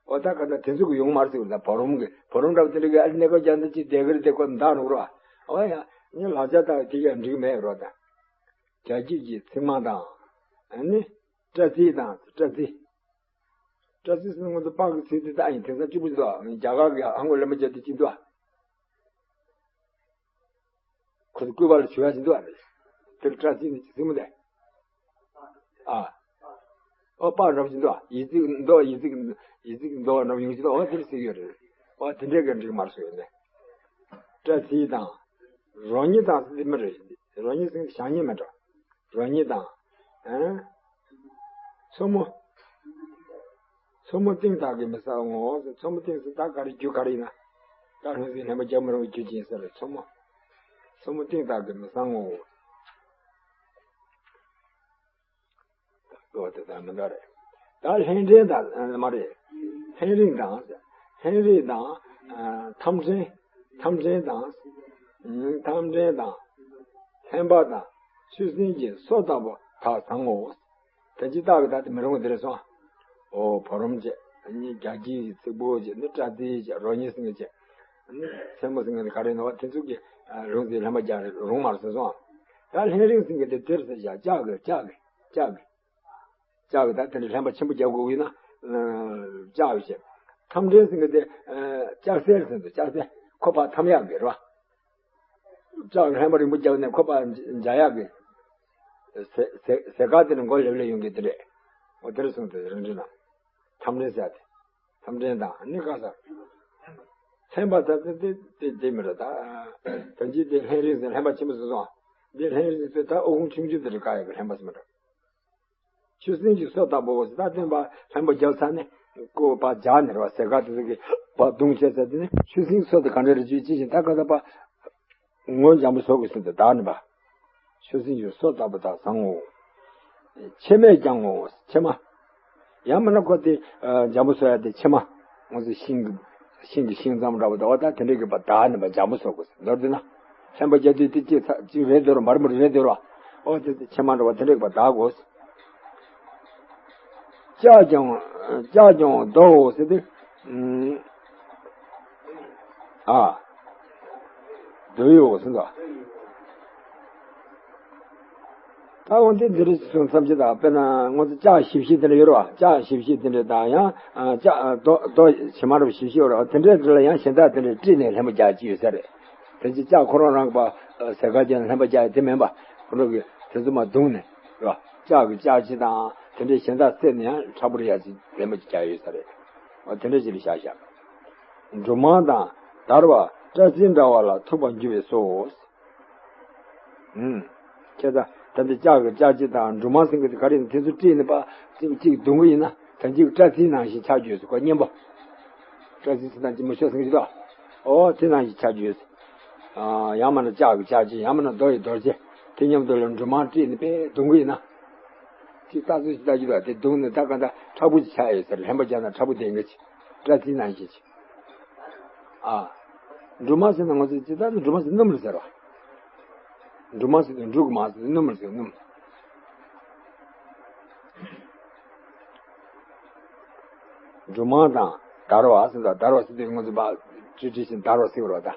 ཨོ་ད་ག་ད་དེ་ཚོ་གི་ཡོང་མར་ཟེར་བ་ད་བ་རོམ་གི་བ་རོམ་འདྲ་བ་དེ་འདྲ་གི་ཨ་ནི་ག་རྒྱ་འདི་ཅི་དེ་གར་དེ་ཀོ་མདའ་ནུག་རོ། ཨོ་ཡ་ནི་ལ་ལྕགས་ད་དེ་ཡ་འགྲིག་མེད་རོ། ད་རྒྱ་འཇིགས་ཀྱི་ཚིག་མ་དང་། ཨ་ནི་སྐྲ་རྩིས་དང་། སྐྲ་རྩིས། སྐྲ་རྩིས་ཟེར་ན་ང་ཚོ་པགས་ཀྱི་ཚིག་དེ་ད་ཡིན། དེང་སང་གཅིག་པུ་འདུག་རྒྱ་གར་གྱི་ཧང་གོ་ལེན་པ་བརྒྱབ་དེ་གཅིག་འདུག་ཁོ་ཚོ་སྐུད་པ་ལ་བྱུག་ཡ་གཅིག་འདུག་དེར་སྐྲ་རྩིས་ནི་གཅིག་སྲིང་མོ་དེ། ཨ། ཨོ་པགས་འདྲ་པོ་གཅིག་འདུག་ཡི་ཙི་མདོག་ཡི་ཙི་ཡི་ཙི་མདོག་འདྲ་པོ་ཡོང་གཅིག་འདུག་ཨོ་དེར་གཟིགས་ཡོད་རེད། ཨོ་དེ་འདྲའི་ག་འགྲིག་མར་སོང་ཡོད་ནས། སྐྲ་རྩིས་དང་། རོ་ཉི་དང་ཟེར་དེ་མི་རེད། རོ་ཉི་ཟེར་ཞག་ཉི་མེད་འགྲོ། རོ་ཉི་དང་། ཨ། མཚོ་མོ། མཚོ་མོ་གཏིང་དག་གིས་མི་གསང་ངོ་། མཚོ་མོ་གཏིང་ཟེར་ད་ག་རེ་རྒྱུ་ག་རེ་ཡིན་ན། ད་ལྷུང་བཟེད་ལྷན་པ་རྒྱག་མི་རུང་བའི་རྒྱུ་ཅན་ཟེར་རེད། མཚོ་མོ། མཚོ་མོ་གཏིང་དག་གིས་མི་གསང་ངོ་། ལོ་དེ་ལྟར་མི་འདྲ་རེད། ད་ལྷས་འདྲེན་དང་མ་རེད། ལྷས་རིགས་དང་། ལྷས་རིགས་དང་། ཐམས་ཅད། ཐམས་ཅད་དང་། ཐམས་ཅད་དང་། ལྷན་པ་དང་། ཆུ་སྲིན་གྱི་སོ་ལྟ་བུ་དག་བཟང་ངོ་། དོན་གྱི་རྟགས་ཀྱི་ད་དེ་མི་རུང་བ་དེ་རེད་སོང་། ཨོ་བ་རོམ་བྱས། ནི་རྒྱ་འཇིགས་ཀྱི་ཚིག་པོ་བྱས། ནི་སྐྲ་རྩིས་བྱས། རོ་ཉི་ཟེར་མཁན་བྱས། ནི་མཚན་མོ་ཟེར་མཁན་ག་རེ་ནོ་དེ་ཚོ་གི་ལྷུང་བཟེད་ལྷན་པ་རྒྱག་རུང་མར་སོང་སོང་། ད་ལྷས་རིགས་ཟེར་མཁན་དེ་དེར་ཟེར་བྱ་ལྕགས་ཀྱི་ལྕགས་ཀྱི་ལྕགས་ཀྱི་ལྕགས་ཀྱི་ད་དེ་འདྲ་ལྷན་པ་ཆེན་པོ་རྒྱག་དགོས་ཀྱི་ན། ལྕགས་ཀྱི་བྱས། ཐམས་ཅད་ཟེར་མཁན་དེ་ལྕགས་སེར་ཟེར་འདུག་ལྕགས་སེར་ཁོ་ཕར་འཐམ་ཡག་གི་རེད་བ། ལྕགས་ལྷན་པ་རིང་པོ་རྒྱག་ནས་ཁོ་པ་འཇའ་ཡག་གི། ཟེ་ཟེ་ཟེ་ཀ་དེ་ནི་མགོ་ལེབ་ལེ་ཡོང་གི་དེ་རེད། འོ་དེར་སོང་དེ་རིན་འདྲི་ན། ཐམས་ཅད་ཟེར་ཏེ། ཐམས་ཅད་དང་ནི་ག་ས། ལྷན་པ་ད་དེ་དེ་དེ་དེ་མི་རེད་ད། དོན་གྱི་དེ་ལྷས་རིགས་ཟེར་ལྷན་པ་ཆེན་པོ་སོ་སོ། འདི་ལྷས་རིགས་ཟེར་ད་ཨོ་ཁུང་ཆུང་ཆུང་དེ་རེད། ག་ཡག་གི་ལྷན་པ་ཟེར་མི་རེད། ཆུ་སྲིན་གྱི་སོ་ལྟ་བུ་ཟེར་ད་སྟོན་པ་ལྷན་པ་རྒྱབ་ཚར་ནས་ཀོ་པ་རྒྱག་ནས་རེད་བ། ཟེ་ཀ་དེ་ཚོ་གི་པ་བརྡུང་བྱས་ཚར་དེ་ནས་ཆུ་སྲིན་གྱི་སོ་དེ་ག་འདྲ་རེད་ཅེས་ཅི་བཞིན་ད་ག་ད་པ་ངོ་འཇམ་པོ་བཟོ་དགོས་ཟེར་ཏེ་བདག་ནི་པ། ཆུ་སྲིན་གྱི་སོ་ལྟ་བུ་དག་བཟང་ངོ་། ཕྱེ་མས་ཀྱང་ངོ་། ཕྱེ་མ། ཡང་མིན་ན་ཁོ་དེ་འཇམ་པོ་བཟོ་ཡ་དེ་ཕྱེ་མ། ང་ཚོ་ཤིང་གི་ཤིང་གི་ཤིང་ཙམ་འདྲ་བོ་དང་འོ་ད་དེ་འདྲའི་གི་པ་བདག་ནི་པ་འཇམ་པོ་བཟོ་དགོས་ཟེར། མདོར་བསྡུས་ན་ལྷན་པ་རྒྱག་དུས་དེ་གཅིག་ཚ་གཅིག་རེད་འདོར་བ་མར་མུར་རེད་འདོར་བ། འོ་དེ་དེ་ཕྱེ་མ་འདྲ་བ་དེ་འདྲའི་གི་པ་བདག་དགོས། ལྕགས་ཀྱང་ལྕགས་ཀྱང་རྡོའོ་ཟེར་ཏེ། ཨ། རྡོའོ་ཟེར་འདུག་ད་འོན་ཏེ་འདི་རེད་སོང་བསམ་གྱི་ད་དཔེར་ན་ང་ཚོ་ལྕགས་ཞིབ་ཞིབ་དེ་འདྲ་ཡོད་རེད་བ། ལྕགས་ཞིབ་ཞིབ་དེ་འདྲ་དང་ཡང་ལྕགས་རྡོ་རྡོ་ཕྱེ་མ་རུ་ཞིབ་ཞིབ་ཡོད་རེད་བ། དེ་འདྲའི་དེ་ལ་ཡང་གཞན་དག་དེ་འདྲ་དཀྲིས་ནས་ལྷན་པ་རྒྱག་གི་ཡོད་ས་རེད། དེ་ཅི་ལྕགས་ཁོ་རང་རང་གི་པ་ཟེ་ཀ་ཅན་ལྷན་པ་རྒྱག་ཡ་དེ་མིན་པ་ཁོ་རང་གི་དེ་ཚོ་མ་བརྡུངས་ནས། རེད་བ། ལྕགས་ཀྱི་ལྕགས་ཕྱེ་དང་དེ་འདྲའི་གཞན་དག་བསྲེས་ནས་ཡང་མཁྲེགས་པོ་རེ་ཡ་ཅིག་ལེན་པ་ཅིག་རྒྱག་ཡོད་ས་རེད། འོ་དེ་འདྲ་ཅིག་ལ་བཞག་བཞག་འབྲུ་མང་དང་དར་བ་སྐྲ་རྩི་འདྲ་བ་ལ་ཐུག་པར་འགྱུར་བས་སོ། ཨུམ། ཁྱེད་ད་ད་འདི་ལྕགས་ཀྱི་ལྕགས་ཕྱེ་དང་འབྲུ་མང་ཟེར་གི་དེ་ག་རེ་ཡིན་དེ་ཚོ་དཀྲིས་ནས་པ་གཅིག་གཅིག་བརྡུང་གི་ཡིན་ན་ད་གཅིག་སྐྲ་རྩིའི་ནང་བཞིན་ཆགས་རྒྱུ་ཡོད་ཟེར་གོ་སྙན་པོ། སྐྲ་རྩི་ཟེར་ན་ཅི་མི་ཤོད་ཟེར་གི་འདུག་འོ་དེ་ནང་བཞིན་ཆགས་རྒྱུ་ཡོད་ཟེར། ཡང་མིན་ན་ལྕགས་ཀྱི་ལྕགས་ཕྱེ་ཡང་མིན་ན་རྡོ་ཡི་རྡོ་རྗེ། དེ་མཉམ་དུ་ལ་འབྲུ་མང་དཀྲིས་ནས་དཔེ་བརྡུང་གི་ཡིན་ན། ཅིག་ལྟ་ཚུལ་ཅིག་ལྟ་རྒྱུ་ལ་དེ་བརྡུང་ནས་ད་ག་འདྲ་མཁྲེགས་པོ་ཅིག་ཆགས་ཡོད་ཟེར། ལྷན་པ་རྒྱག་ན་མཁྲེགས་པོ་ལྡན་གྱི་ཅིག་སྐྲ་རྩིའི་ནང་བཞིན་ཅིག་ཨ། འབྲུ་མང་ཟེར་ན་ང་ཚོས་ཇི་ལྟར་དུ་འབྲུ་མང་ཟེར་སྣུམ་རེད་ཟེར་བ། འབྲུ་མང་ཟེར་དུས་འབྲུ་གི་མང་ཟེར་སྣུམ་རེད་ཟེར་སྣུམ། འབྲུ་མང་དང་དར་བ་ཟེར་ད་དར་བ་ཟེར་དུས་ང་ཚོ་བ་ཅི་བྲིས་ཤིང་དར་བ་ཟེར་བ་རེད་ད།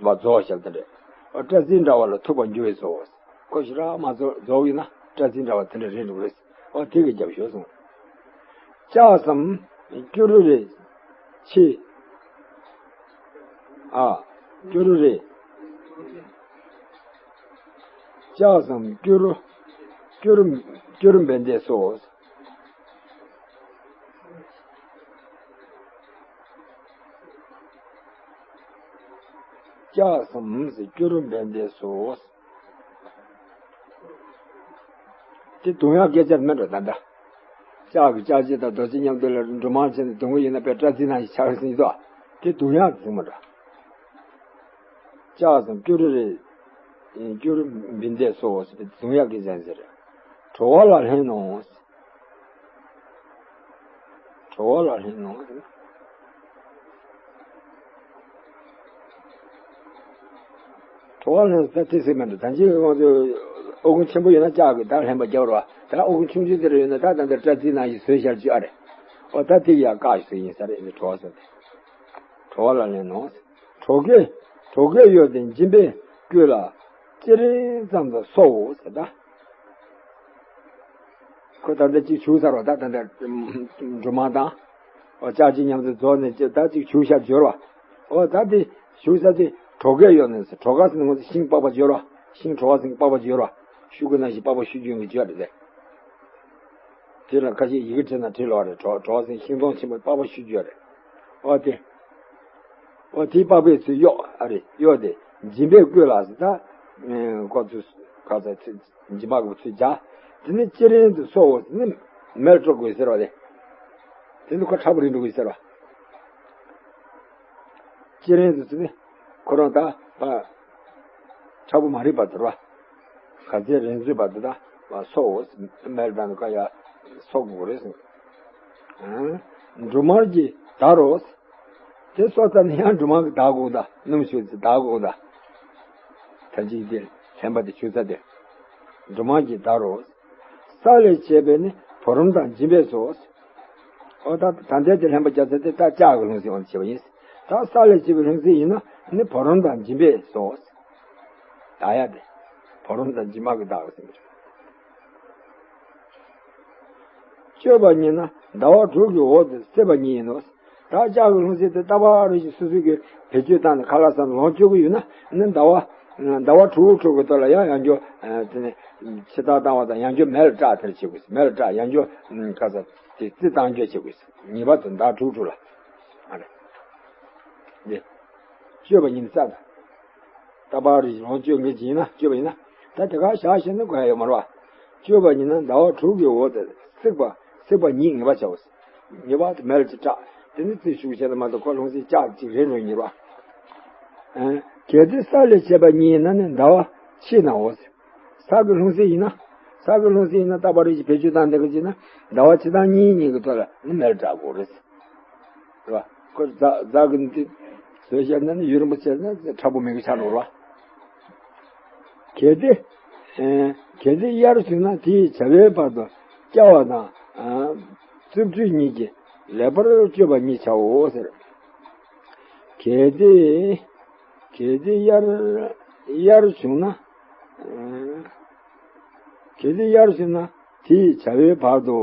བ་རྫོགས་ཞབས་དེ་འདྲས། སྐྲ་རྩི་འདྲ་བ་ལ་ཐུག་པར་འགྱུར་བས་སོ། ཁོ་ཞེ་དྲག་མ་རྫོགས་རྫོགས་ཡིན་ན་སྐྲ་རྩི་འདྲ་བ་དེ་འདྲ་རེད་འགྲོ་རེད། ཨོ་དེ་གི་རྒྱབ་ཤོག་གསུངས། ལྕགས་སམ་སྐྱུ་རུ་རེ་ཆེ། ཨ། སྐྱུ་རུ་རེ། ལྕགས་སམ་སྐྱུ་རུ་སྐྱུ་རུ་སྐྱུ་རུ་བན་དེ་སོ། ལྕགས་སམ་སྐྱུ་རུ་བན་དེ་སོ། དེ་བརྡུང་ཡག་སྐད་ཆ་མིན་འགྲོ་ད་ལྟ། ལྕགས་ཀྱི་ལྕགས་ཕྱེ་དང་རྡོ་རྗེ་མཉམ་དུ་ལ་འབྲུ་མང་བྱས་ནས་བརྡུང་གི་ཡིན་ན་དཔེ་སྐྲ་རྩི་ནང་བཞིན་ཆགས་ཟིན་དོ། དེ་བརྡུང་ཡག་ཟིན་མ་འགྲོ། ལྕགས་སམ་སྐྱུ་རུ་རེ། སྐྱུ་རུ་བན་དེ་སོ་ཟེར་བའི་བརྡུང་ཡག་གི་ཟན་ཟེར། བྲོ་བ་ལ་ལྷན་ནོ། བྲོ་བ་ལ་ལྷན་ནོ། བ་ལྷན་ས་ཏི་སེ་མེད་འགྲོ། ད་ཅི་ང་ཚོ་ཨོ་ཁུང་ཆེན་པོ་ཡོད་ན་ལྕགས་ཀྱི་ད་ལྷན་པ་རྒྱབ་རོགས། ད་ཨོ་ཁུང་ཆུང་ཆུང་དེ་རུ་ཡོད་ན་ད་ད་འདིར་སྤྲ་རྩིའི་ནང་བཞིན་བཟོས་བཞག་རྒྱུ་ཨ་རེད། ཨོ་ད་དེ་ཡ་བཀག་ཞིག་ཡིན་ས་རེད། འདི་བྲོ་བ་ཟེར་ཏེ། བྲོ་བ་ལ་ལེན་ནོ། བྲོ་སྐད། བྲོ་སྐད་གཡོ་སྟེ་འཇིམ་པའི་སྐུད་ལ་ཅི་རིང་ཙམ་དུ་སོའོ་ཟེར་ད། ཁོ་ད་ལྟ་ཅིག་བྱུག་ཚར་བ། ད་ད་ལྟ་འབྲུ་མར་དང་། ཨོ་ལྕགས་ཀྱི་མཉམ་དུ་རྫོགས་ནས་ཅི་ད་ཅིག་བྱུག་བཞག་འབྱོར་བ། ཨོ་ད་དེ་བྱུག་ས་དེ་བྲོ་སྐད་གཡོ་ནས་ཟེར། བྲོ་སྐད་ཟེར་ན་ང་ཚོ་ཤིང་པགས་པ་འབྱོར་བ། ཤིང་བྲོ་བ་ཟེར་པགས་པ་འབྱོར་བ། ཤུ་གུ་ནང་བཞིན་པགས་པ་ཤུ་རྒྱུན་གྱི་འབྱོར་རེད་དེ། དེ་ལ་ཁ་ཤས་ཡི་གེ་བྲིས་ན་བྲིས་ལོག་རེད། བྲོ་བྲོ་བ་ཟེར་ཤིང་སྡོང་ཆེན་པོའི་པགས་པ་ཤུ་རྒྱུན་རེད། ཨོ་དེ། ཨོ་དེའི་པགས་པའི་ཚུལ་གཡོག་ཨ་རེ་གཡོག་དེ་འཇིམ་པའི་སྐུད་ལ་ཟེར་ད། ཁོ་ཚོས་ག་ཚ་ཚིག་འཇིམ་པ་གི་ཚུལ་བྱ། དེ་ནི་ཅི་རིང་དུ་སོའོ་ཟེར་ནི་མེར་སྤྲོ་དགོས་ཟེར་བ་རེད། དེ་ནི་ཁོ་ཁྲ་བོ་རིང་འགྲོ་དགོས་ཟེར་བ། ཅི་རིང་དུ་ཟེར་ནི་ཁོ་རང་ད་ཕ་ཁྲ་བོ་མ་རིག་པ་དུ་ར། ག་ཚད་རིང་ཚོད་པ་དུ་ད་སོའོ་མེར་ད་ནི་ཁ་ཡ་སོ་དགོས་རེད་ཟེར། འབྲུ་མར་གྱིས་བདའ་རོགས། དེ་སོ་ཙམ་ནས་ཡང་འབྲུ་མར་གྱིས་བདའ་དགོས་ད། སྣུམ་ཞུ་ཚེ་བདའ་དགོས་ད། ད་ཅིག་དེ་ལྷན་པ་དེ་ཆུ་ཚ་དེ། འབྲུ་མར་གྱིས་བདའ་རོགས། ས་ལས་བྱས་པའི་ནི་བུ་རམ་དང་འཇིམ་པས་སོ། ཨོ་ད་ད་ལྟའི་དེ་ལྷན་པ་རྒྱ་ཚ་དེ་ད་ལྕགས་ཀྱི་ལྷུང་བཟེད་དབང་དུ་བྱས་པ་ཡིན། ད་ས་ལས་བྱས་པའི་ལྷུང་བཟེད་ཡིན་ན་ནི་བུ་རམ་དང་འཇིམ་པས་སོ། ད་ཡ་དེ། བུ་རམ་དང་འཇིམ་པ་གིས་བདའ་རོགས་ཟེར། གཅོད་པ་ཉིད་ན་ཟླ་བ་དྲུག་གི་འོག་ཏུ་བསྲེགས་པ་ཉིད་ཡིན་ནོ། ད་ལྕགས་ཀྱི་ལྷུང་བཟེད་དེ་རྟག་པར་རེ་ཞིག་སོ་སོ་གིས་བེད་སྤྱོད་བཏང་ནས་ཁ་ལག་ཟ་ནས་ལོངས་སྤྱོད་ཀྱི་ཡོད་ན་ནི་ཟླ་བ། ཟླ་བ་དྲུག་དྲུག་གི་ཐོག་ལ་ཡང་ཡང་བསྐྱར་དེ་ནས་ཕྱི་ཐག་བཏང་བ་དང་ཡང་བསྐྱར་མེ་ལ་སྲེག་དེར་བྱེད་དགོས། མེ་ལ་སྲེག་ཡང་བསྐྱར་ཁ་ས་དེ་རྩི་བཏང་རྒྱུ་བྱེད་དགོས། ངེས་པར་དུ་ཟླ་དྲུག་དྲུག་ལ། ཨ་རེ། འདི། གཅོད་པ་ཉིད་ས་དང་། རྟག་པར་རེ་ཞིག་ལོངས་སྤྱོད་མཁན་ཅིག་ཡིན་ན། གཅོད་པ་ཡིན་ན། ད་དེ་ག་བཞག་ཤེས་ན་དགོས་ཡ་ཡོད་མ་རེད་བ། གཅོད་པ་ཡིན་ན་ཟླ་བ་དྲུག་གི་འོག་ཏུ་བསྲེགས་པ། བསྲེགས་པ་ཉིད་ངེས་པར་བྱའོ། ངེས་པར་དུ་མེ་ལ་ཅིག་སྲེག་དེ་ནི་རྩི་ཤུགས་ཆེ་ན་མ་གཏོགས་ཁོ་ལྷུང་བཟེད་ལྕགས་ཅིག་རེད་འགྲོ་ཉེར་བ། ཨ། གལ་ཏེ་ས་ལས་བྱས་པ་ཉིད་ཡིན་ན་ནི་ཟླ་བ་ཕྱེད་ནའོ། ས་གི་ལྷུང་བཟེད་ཡིན་ན། ས་གི་ལྷུང་བཟེད་ཡིན་ན་རྟག་པར་རེ་ཞིག་བེད་སྤྱོད་བཏང་བསྡད་པ་ཅིག་ན་ཟླ་བ་ཕྱེད་དང་གཉིས་གཉིས་ཀྱི་ཐོག་ལ་ནི་མེ་ལ་སྲེག་དགོས་རེད། རེད་བ། ཁོ་རྫ་རྫ་གི་འདི་བཟོས་བཞག་ན་ནི་ཡུན་རིང་པོ་བྱས་ན་ཁྲ་བོ་མེད་གི་ཆགས་འགྲོ་རེད་བ། གལ་ཏེ། ཨེ། གལ་ཏེ་དབྱར་བྱུང་ན་དེའི་བྱ་བའི་བར་དུ་བསྐྱལ་བ་དང་། ཨ། རྩུབ་འཁྲུས་གཉིས་ཀྱིས་ལེགས་པར་གཅོད་པ་ཉིད་བྱའོ་ཟེར། གལ་ཏེ། གལ་ཏེ་དབྱར། དབྱར་བྱུང་ན། ཨ། གལ་ཏེ་དབྱར་བྱུང་ན་དེའི་བྱ་བའི་བར་དུ།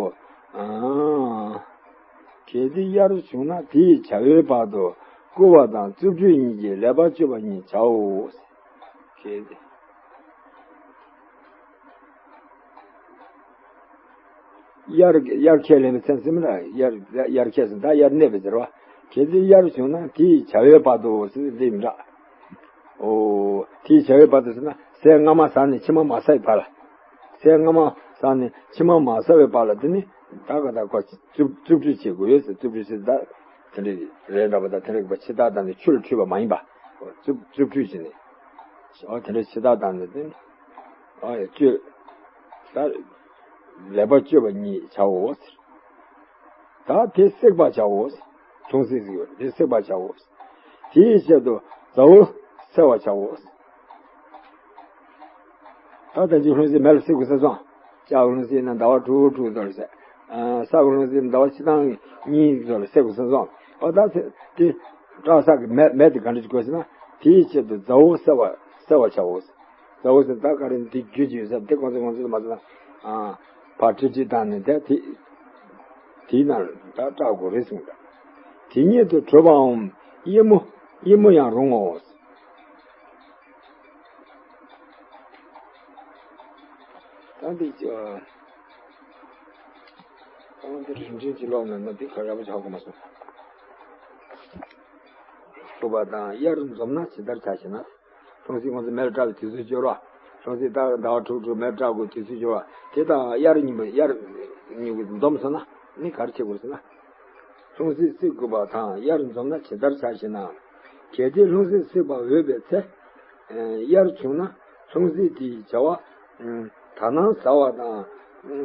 ཨ། གལ་ཏེ་དབྱར་བྱུང་ན་དེའི་བྱ་བའི་བར་དུ་བསྐུ་བ་དང་རྩུབ་འཁྲུས་གཉིས་ཀྱིས་ལེགས་པར་གཅོད་པ་ཉིད་བྱའོ། གལ་ཏེ། དབྱར། དབྱར་ཁས་ལེན་པའི་མཚན་ཟེར་མི་ལ་དབྱར། དབྱར་ཁས་ཟེར་ད་དབྱར་གནས་པའི་ཟེར་བ། གལ་ཏེ་དབྱར་བྱུང་ན་དེའི་བྱ་བའི་བར་དུ་ཟེར་འདི་མི་འདྲ། ཨོ། དེའི་བྱ་བའི་བར་དུ་ཟེར་ན་ཟས་སྔ་མ་ཟ་ནས་ཕྱི་མ་མ་ཟ་བའི་བར་ལ། ཟས་སྔ་མ་ཟ་ནས་ཕྱི་མ་མ་ཟ་བའི་བར་ལ་དེ་ནི་ད་ག་ད་ཁོ་རྩུབ། རྩུབ་འཁྲུས་བྱེད་དགོས་ཡོད་ཟེར། རྩུབ་འཁྲུས་ཟེར་ད་དེ་འདྲ་རེད་འདྲ་པོ་ད་དེ་འདྲ་གི་པ་ཕྱི་ཐག་བཏང་ནས་ཆུ་ལ་འཁྲུས་པ་མ་ཡིན་པ། རྩུབ། རྩུབ་འཁྲུས་བྱས་ནས། ཨོ་དེ་འདྲ་ཕྱི་ཐག་བཏང་ནས་དེ་ནི། ཨོ་ཡ་གཅོད། ད་ལེགས་པར་གཅོད་པ་ཉིད་བྱའོ་ཟེར། ད་དེ་བསྲེག་པར་བྱའོ། ལྷུང་བཟེད་ཟེར་བ་དེ་བསྲེག་པར་བྱའོ། དེའི་ཆེད་དུ་ཟ་འོག་བསྲེག་པར་བྱའོ། ད་ལྟ་ཅིག་ལྷུང་བཟེད་མེ་ལ་བསྲེག་དགོས་ས་སོང་། ལྕགས་ལྷུང་བཟེད་ན་ཟླ་བ་དྲུག་དྲུག་ཙམ་ལ་བསྲེག་ཨ། ས་གི་ལྷུང་བཟེད་ཟླ་བ་ཕྱེད་དང་གཉིས་ཙམ་ལ་བསྲེག་དགོས་ས་སོང་། ཨོ་ད་དེ་སྲེག་ས་གི་མེ་མེ་དེ་ག་འདྲ་ཅིག་དགོས་ཟེར་ན་དེའི་ཆེད་དུ་ཟ་འོག་བསྲེག་པར། བསྲེག་པར་བྱའོ། ཟ་འོག་ཟེར་ད་ག་རེ་འདི་རྒྱུ་ཅིག་ཡོད་ས་དེ་ཁོང་ཚོ་ཁོང་ཚོ་ལ་མ་ཟ་ན། ཨ། ཕར་ཁྲིད་ཁྲིད་བཏང་ནས་དེ་དེ། དེའི་ནང་ལ་ད་སྲེག་དགོས་རེད་གསུངས་ད། དེ་ཉིད་དུ་བྲོ་བའམ་ཡིད་མུག་ཡིད་མུག་ཡང་རུང་ངོ་། ད་འདི་ཅི། ད་འདི་རིན་ཆེན་གྱི་ལོག་ན་ན་འདི་ག་རེ་བ་ཆགས་དགོས་མ་སོང་། བསྲེག་པ་དང་དབྱར་འཛོམས་ན་ཇི་ལྟར་བྱ་ཞེ་ན། ལྷུང་བཟེད་ཁོང་ཚོ་མེ་ལ་སྲེག་པའི་དུས་ཚོད་འབྱོར་བ། ལྷུང་བཟེད་ད་ཟླ་བ་དྲུག་དྲུག་མེ་ལ་སྲེག་དགོས་དུས་ཚོད་འབྱོར་བ། དེ་དང་དབྱར་གཉིས་པོ་དབྱར་གཉིས་པོ་འཛོམས་སོང་ན་ནི་ག་རེ་བྱེད་དགོས་ཟེར་ན། ལྷུང་བཟེད་བསྲེག་དགོས་པ་དང་དབྱར་འཛོམས་ན་ཇི་ལྟར་བྱ་ཞེ་ན། གལ་ཏེ་ལྷུང་བཟེད་བསྲེག་པ་འོས་པའི་ཚེ། དབྱར་བྱུང་ན་ལྷུང་བཟེད་དེའི་བྱ་བ། ད་ནང་ཟ་བ་དང་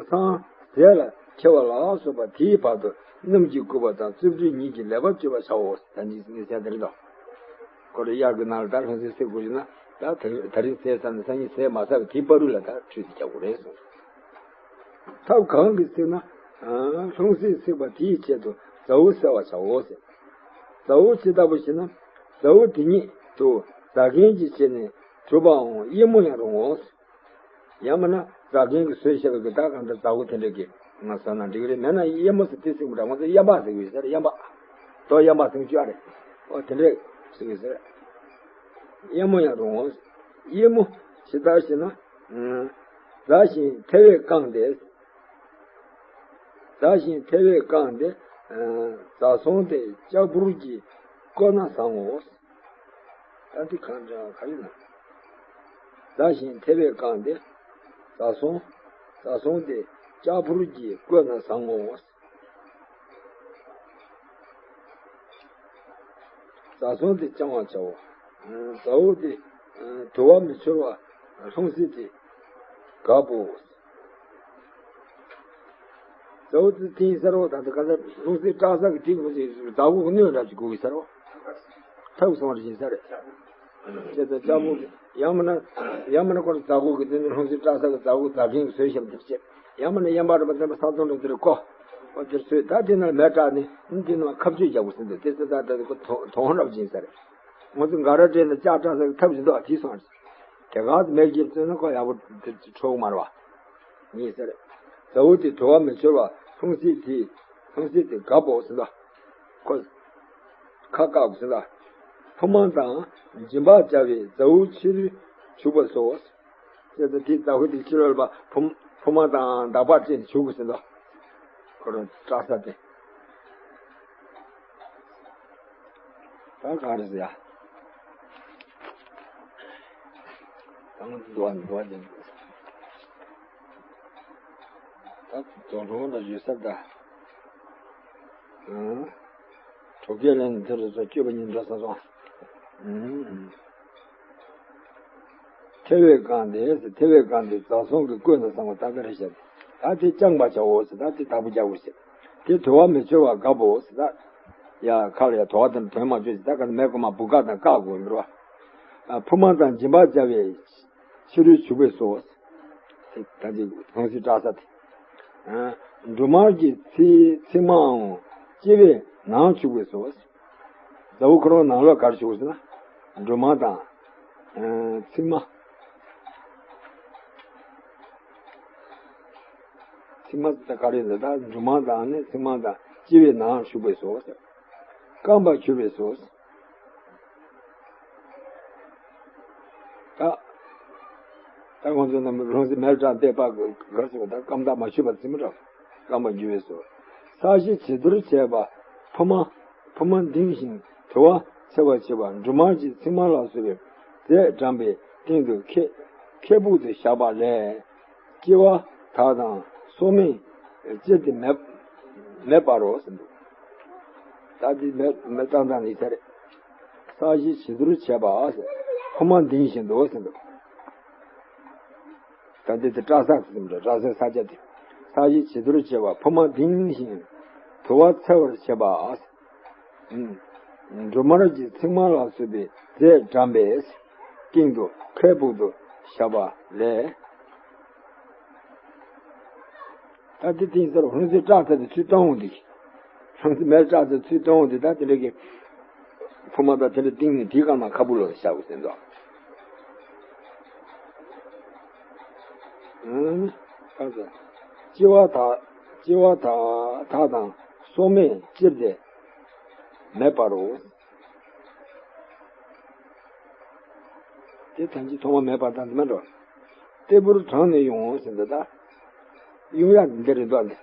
སང་ཟས་ལ་འཁྱེར་བ་ལ་སོགས་པ་དེའི་བར་དུ་སྣུམ་གྱིས་བསྐུ་བ་དང་རྩུབ་འཁྲུས་ཉིད་ཀྱིས་ལེགས་པར་གཅོད་པར་བྱའོ། ད་ནི་ནི་ཟས་དེ་རེད་དོ། ཁོ་རེ་དབྱར་གྱི་ནང་ལ་ད་ལྷུང་བཟེད་བསྲེག་དགོས་ཞེ་ན། ད་ད་ད་རིང་ཟས་ཟ་ནས་སང་ཉིན་ཟས་མ་ཟ་བའི་དེའི་བར་དུ་ལ་ད་ཁྲུས་དེ་རྒྱག་དགོས་རེད་གསུངས། ཐབས་གང་གིས་བསྲེགས་ན། ལྷུང་བཟེད་བསྲེགས་པ་དེའི་ཆེད་དུ་ཛ་འུ་བསལ་བར་བྱའོ་ཟེར། ཛ་འུ་ཇི་ལྟ་བུ་ཞེ་ན། ཛ་འུ་དེ་ཉིད་དུ་ཛ་གན་གྱི་ཆེད་ནས་གྲུབ་པའང་ཡེ་མོ་ཡང་རུང་ངོ་། ཡང་མིན་ན་ཛ་གན་གྱིས་བཟོས་བཞག་པའི་གི་ད་གང་ལྟར་ཛ་འུ་དེ་འདྲ་གི་ང་བཟོས་ན་འགྲིག་གི་རེད། མེད་ན་ཡེ་མོ་ཟེར་དེ་ཟེར་གི་མི་འདྲ། ང་ཚོ་ཡན་པ་ཟེར་གི་ཡོད་ཟེར། ཡན་པ། རྡོ་ཡན་པ་ཟེར་གི་ཡོད་རེད། ཨོ་དེ་འདྲ་ཟེར་གི་ཟེར། ཡེ་མོ་ཡང་རུང་ངོ་། ཡེ་མོ་ཇི་ལྟར་ཞེ་ན། ཛ་ཞིང་ཐལ་བས་བཀང་སྟེ། ཛ་ཞིང་ཐལ་བས་བཀང་སྟེ། ཛ་ཟོང་དེ་ལྕགས་ཕུར་གྱིས་བསྐོལ་ན་བཟང་ངོ་། ད་འདི་གང་འདྲ་ག་རེ་ན། ཛ་ཞིང་ཐལ་བས་བཀང་སྟེ། ཛ་ཟོང་། ཛ་ཟོང་དེ་ལྕགས་ཕུར་གྱིས་བསྐོལ་ན་བཟང་ངོ་། ཛ་ཟོང་དེ་བཅང་བར་བྱའོ། ཛ་འུ་དེ་དུ་བ་མི་འཆོར་བ་ལྷུང་བཟེད་དེ་དགབ་བོ། ཛ་འུ་དེ་ཏིང་ཟེར་བ་ད་ལྟ་ག་ད་ལྷུང་བཟེད་བཀྲག་ས་གི་ཏིང་ངོ་ཞིག་ཛ་འུ་གི་སྣོད་འདྲ་ཅིག་དགོས་ཀྱི་ཟེར་བ། ཐབས་སོང་བར་བཞིན་ས་རེད། ཅེས་དང་ལྕགས་ཕུར་གྱི་ཡང་མིན་ན། ཡང་མིན་ན་ཁོ་རང་ཛ་འུ་གི་དེ་ནི་ལྷུང་བཟེད་བཀྲག་ས་གི་ཛ་འུ་ཛ་གན་གྱིས་བཟོས་བཞག་པ་དེ་བྱས། ཡང་མིན་ན་ཡན་པ་རེད་པ། དེ་ནི་ས་འཚོང་འགྲོ་དེ་རེད་ཀོ། ཨོ་དེར་བཟོས་ད་དེ་ནང་མེ་བཀྲག་ནས་དེ་ནང་ཁ་གཅོད་རྒྱག་དགོས་ཟིན་འདུག་དེ་ཚོ་ད་ད་ཁོ་དོང་དོང་རབ་ཅིག་ཡིན་ས་རེད། ང་ཚོ་འགའ་ར་སྤྲད་ནས་ལྕགས་བཀྲག་ས་གི་ཐབས་ཅིག་འདུག་དེ་སོང་། དེ་ག་ཚོད་མེ་བརྒྱབ་ཚོད་ན་ཁོ་ཡག་པོ་དེ་འཕྲོ་གི་མ་རེད་པ། ཡིན་ས་རེད། ཛ་འུ་དེ་དུ་བ་མི་འཆོར་བ་ལྷུང་བཟེད་དེ། ལྷུང་བཟེད་དེ་དགབ་བོ་ཟེར་འདུག་ཁོ་ཁ་བཀག་ཟེར་ལ། ཕུབ་མ་དང་འཇིམ་པ་སྦྱར་བའི་ཛ་འུ་ཕྱི་རོལ་བྱུག་པ་སོགས། ཅེས་དང་དེའི་ཛ་འུ་དེ་ཕྱི་རོལ་པ་ཕུབ་ཕུབ་མ་དང་འདག་པ་སྤྲད་ནས་བྱུག་དགོས་ཟེར་འདུག་ཁོ་རང་བཀྲག་ས་དེ། ད་ག་རེ་ཟེར་ཡ། ད་ང་ཚོ་འདུག་བ་འདུག་བ་ཅན། ད་རྫོང་གྲོང་ལ་ཡོད་ས་ད། ཨང་། གྲོགས་ཀྱི་ལན་དེ་རུ་ཚོ་སྐྱོད་པ་ཉིན་འགྲོ་ས་སོང་། ཨང་། ཐལ་བས་བཀང་སྟེ། ཐལ་བས་བཀང་སྟེ་ཛ་ཟོང་གིས་བསྐོལ་ན་བཟང་བ་ད་ག་རེ་བཤད། ད་དེ་བཅང་བར་བྱའོ་ཟེར། ད་དེ་བདག་པོ་རྒྱག་དགོས་ཟེར། དེ་དུ་བ་མི་འཆོར་བར་དགབ་བོ་ཟེར། ད་ཡ་ཁ་ལ་ཡ་དུ་བ་དེ་འདྲ་དོན་མ་བྱོས་ཟེར། ད་ག་ནས་མེ་གོ་མ་བུ་ག་དང་བཀག་དགོས་མི་རུ། ཨ་ཕུབ་མ་དང་འཇིམ་པ་སྦྱར་བའི་ཕྱི་རོལ་བྱུག་པས་སོ། ད་ཅིག་ལྷུང་བཟེད་བཀྲག་ས་དེ། ཨ་འབྲུ་མར་གྱི་ཚིགས་ཚིགས་མའང་ལྕེ་བའི་ནང་བྱུག་པས་སོ། ཛ་འུ་ཁོ་རང་ནང་ལོགས་ག་རེ་བྱུག་ཟེར་ན། འབྲུ་མར་དང་། ཨ་ཚིགས་མ། ཚིགས་མ་ཟེར་ད་ག་རེ་ཟེར། ད་འབྲུ་མར་དང་ནི་ཚིགས་མ་དང་ལྕེ་བའི་ནང་བྱུག་པས་སོ། སྐམ་པར་གྱུར་པས་སོ། ད། ད་ཁོང་ཚོ་རྣམས་ལྷུང་བཟེད་མེར་བཀྲག་འདེབས་པ་ག་ཟེར་བ་ད་སྐམ་ཐག་མ་ཆོད་པ་ཟེར་མི་འདྲ། སྐམ་པར་གྱུར་པས་སོ། ས་གཞི་བྱི་དོར་བྱས་པ་ཕུབ་མ། ཕུབ་མ་འདིང་ཞིང་དུ་བ་འཚེར་བར་བྱེད་པ་འབྲུ་མར་གྱི་ཚིགས་མ་ལ་སོགས་པའི་རྫས་བཀྲམ་པའི་སྟེང་དུ་ཁེ་ཁེ་སྦུག་ཏུ་བཞག་པ་ལས། ལྕི་བ་དག་དང་སོ་མས་བཅིར་ཏེ་མེད་མེད་པར་རོ་ཟེར་འདུག་ད་འདི་མེ་མེ་བཏང་སྟངས་ནི་དེ་རེད། ས་གཞི་བྱི་དོར་བྱས་པ་ཟེར། ཕུབ་མ་འདིང་བཞིན་དུ་ཟེར་འདུག་ད་འདི་དེ་བཀྲག་ས་ཟེར་འདུག་བཀྲག་སའི་ས་ཆ་དེ། ས་གཞི་བྱི་དོར་བྱས་པ་ཕུབ་མ་འདིང་ཞིང་དུ་བ་འཚེར་བར་བྱེད་པ་ཟེར། འབྲུ་མར་གྱི་ཚིགས་མ་ལ་སོགས་པའི་རྫས་བཀྲམ་པའི་སྟེང་དུ་ཁེ་སྦུག་ཏུ་བཞག་པ་ལས། ད་དེ་སྟེང་སར་ལྷུང་བཟེད་བཀྲག་ཚར་ཏེ་ཚུར་བཏང་འོང་དེ། ལྷུང་བཟེད་མེར་བཀྲག་ཚར་ཚུར་བཏང་འོང་དེ། ད་དེ་འདྲ་གི་ཕུབ་མ་དང་དེ་འདྲ་བཏིང་ནས་དེའི་སྒང་ལ་ཁ་སྦུག་ལ་བཞག་དགོས་ཟེར་འདུག་ཨང་། ལྕི་བ་དག་ལྕི་བ་དག་དག་དང་སོ་མས་བཅིར་ཏེ་མེད་པར་རོ། དེ་ཐམས་ཅད་ཐོག་མ་མེད་པར་དང་དེ་མ་འགྲོ། ཏེ་བུར་དྲངས་ནས་དབྱུང་ཟེར་འདི་ལྟ། དབྱུང་ཡག་འདི་རེད་འདུག་ནི།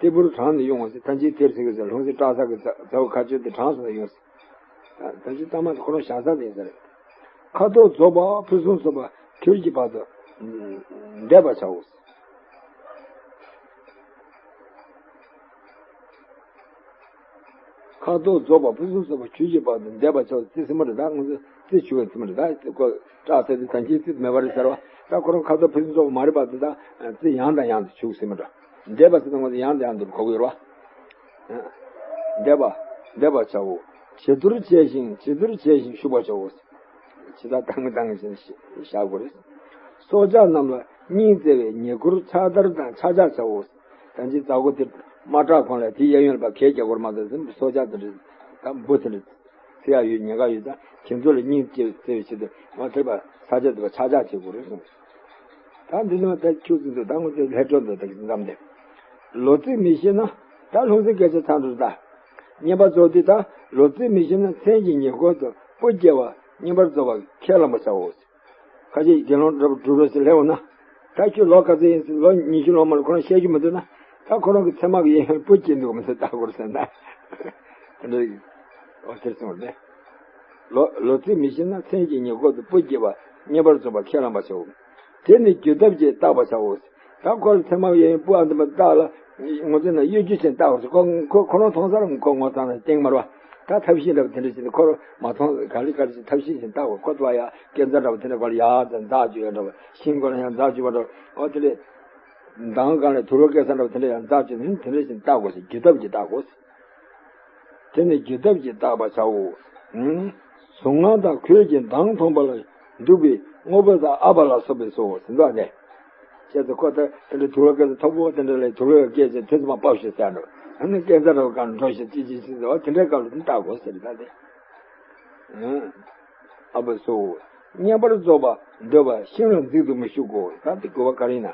ཏེ་བུར་དྲངས་ནས་དབྱུང་ཟེར། ཐམས་ཅད་དེར་ཟེར་གི་ཟེར། ལྷུང་བཟེད་བཀྲག་ས་གི་ཛ་ཛ་འུ་ཁ་གཅོད་དེ་དྲངས་སོང་ནས་དབྱུང་ཟེར། ད་ད་ཅི་ལྟ་མ་ཁོ་རང་བཞག་ས་དེ་ཡིན་ཟེར། ཁ་དོག་རྫོགས་པ་ཕུན་སུམ་ཚོགས་པ་གྱུར་གྱི་བར་དུ་འདས་པར་བྱའོ། ཁ་དོག་རྫོགས་པ་ཕུན་སུམ་ཚོགས་པ་གྱུར་གྱི་བར་དུ་འདས་པར་བྱའོ། རྩི་ཟེར་མ་རེད་ད། ང་ཚོ་རྩི་བྱུག་པའི་རྩི་མ་རེད་ད། ཁོ་བཀྲག་ས་དེ་ད་ཅི་རྩི་མེད་པ་རེད་ཟེར་བ། ད་ཁོ་རང་ཁ་དོག་ཕུན་སུམ་ཚོགས་པ་མ་རེད་པ་དེ་ད་རྩི་ཡང་དང་ཡང་དུ་བྱུག་ཟེར་མ་རེད། འདས་པ་ཟེར་ན་ང་ཚོ་ཡང་དང་ཡང་དུ་གོ་གི་ཡོད་རེད་བ། འདས་པ་འདས་པར་བྱའོ། བྱི་དོར་བྱས་ཤིང་བྱི་དོར་བྱས་ཤིང་བྱུག་པར་བྱའོ། ཕྱི་ཟ་དང་དང་བཞིན་བཞག་དགོས་རེད། སྲོག་ཆགས་རྣམས་ལ་སྙིང་བརྩེ་བའི་ཉེ་འཁོར་ཕྱག་དར་དང་ཕྱག་ཕྱག་བྱའོ། ད་ཅི་མཛའ་བོ་དེ་དམག་དྲག་གོང་ལ་དེའི་གཡས་གཡོན་ལ་བགེགས་རྒྱག་དགོས་མ་གཏོགས་སྲོག་ཆགས་དེ་འདྲ་ད་འབུ་དེ་འདྲ་ཚེ་ཡག་ཡོད་ཉེན་ཁ་ཡོད་ཙང་དེ་ཚོ་ལ་སྙིང་བརྩེ་བའི་ཆེད་དུ་ང་ཐེ་བ་ས་ཆ་དེ་བ་ཆག་ཆག་བྱེད་དགོས་རེད་གསུངས། ད་འདི་ནི་ད་ཁྱུག་ཙམ་དུ་ད་ངོ་ཚོས་ལྷད་འཕྲོ་འདི་དག་ཙམ་དེ། ལོ་ཚིགས་མི་ཤེས་ན་ད་ལྷུང་བཟེད་སྐད་ཆ་ཚང་འགྲོ་ད། བསྙེན་པར་རྫོགས་དུས་ད་ལོ་ཚིགས་མི་ཤེས་ན་མཚན་གྱི་ཉེ་འཁོར་དུ་སྤུ་སྐྱེ་བ་བསྙེན་པར་རྫོགས་པ་ཁས་བླངས་པར་བྱའོ། ཁ་ཅིག་དགེ་སློང་འདྲ་པོ་འགྲོ་རོགས་ཟེར་སླེབས་འོང་ན། ད་ཁྱོད་ལོ་ག་ཚོད་ཡིན་ཟེར་ལོ་ཉི་ཤུ་ལོ་མ་ལ་ཁོ་རང་བཤད་རྒྱུ་མི་འདུག་ན། ད་ཁོ་རང་གི་མཚན་མ་གི་གཡས་གཡོན་སྤུ་སྐྱེས་འདུག་མི་ཚེ་ལྟ་དགོས་ཟེར་ན། དེ་འདྲ་ཡིན། འོ་དེར་སོང་རེད། ལོ་ལོ་ཚིགས་མི་ཤེས་ན་མཚན་གྱི་ཉེ་འཁོར་དུ་སྤུ་སྐྱེ་བ་བསྙེན་པར་རྫོགས་པ་ཁས་བླངས་པར་བྱའོ། དེ་ནི་སྒྱུ་ཐབས་ཀྱིས་བརྟག་པར་བྱའོ། ད་ཁོ་ལ་མཚན་མ་གཡས་གཡོན་སྤུ་ཨ་འདི་མ་བཏགས་ལ། ངོ་ཚ་ན་གཡོ་སྒྱུ་ཅན་བཏགས་པར་ཁོ་ཁོ་ཁོ་རང་མཐོང་ས་ལ་ཁོ་ངོ་ཚ་ན་སྟེང་མར་བ། ད་ཐབས་ཤེས་འདྲ་བ་དེ་འདྲ་བྱས་ཏེ་ཁོ་མ་མཐོང་ག་ལེ་ག་ལེ་ཞིག་ཐབས་ཤེས་ཤིག་བཏགས་པར་ཁོ་ཚོ་ཡ་སྐས་འཛེག་འདྲ་བ་དེ་འདྲ་ག་ལ་ཡ་འཛེག་འཇུག་ཡ་འདྲ་བ་ཤིང་སྒོ་ལ་ཡང་འཛེག་འཇུག་པ་འདྲ་བ་འོ་དེ་ལས། མདང་གང་ལས་དུག་ལོག་སྐྱེ་ས་འདྲ་བ་དེ་འདྲ་ཡང་འཛེག་འཇུག་ནི་དེ་འདྲ་ཞིག་བཏགས་དགོས་ཟེར་སྒྱུ་ཐབས་ཀྱིས་བཏགས་དགོས་ཟེར། དེ་ནི་སྒྱུ་ཐབས་ཀྱིས་བཏགས་པར་བྱའོ། ཨང་། གཟུངས་སྔགས་དང་གོས་ཀྱི་མདངས་མཐོང་བ་ལ་འདུག་པའི་དངོས་པོ་དང་ཨ་བ་ལ་སོགས་པའི་སོ་ཟིན་དོགས་ནས། ཅེས་སོ་ཁོ་ལྟར་དེ་འདྲའི་དུག་ལོག་སྐྱེ་ས་མཐོ་པོ་དེ་འདྲ་ལས་དུག་ལོག་སྐྱེས་ཚེ་དེ་ཚོ་མ་ཕབ་ཤིག་ཟེར་འགྲོ། ཨ་ནི་སྐས་འཛེག་འདྲ་བ་གང་འགྲོ་ཤིག་ཅི་ཅི་ཅི་ཟེར་བ་དེ་འདྲའི་སྐབས་ལ་དེ་བཏགས་དགོས་ཟེར་ད་དེ། ཨང་། ཨ་བ་སོ། བསྙེན་པར་རྫོགས་པ་འདོད་པ་ཤིང་ལ་འཛེག་ཏུ་མི་གཞུག་གོ། ད་དེ་དགོས་པ་ག་རེ་ཡིན་ན།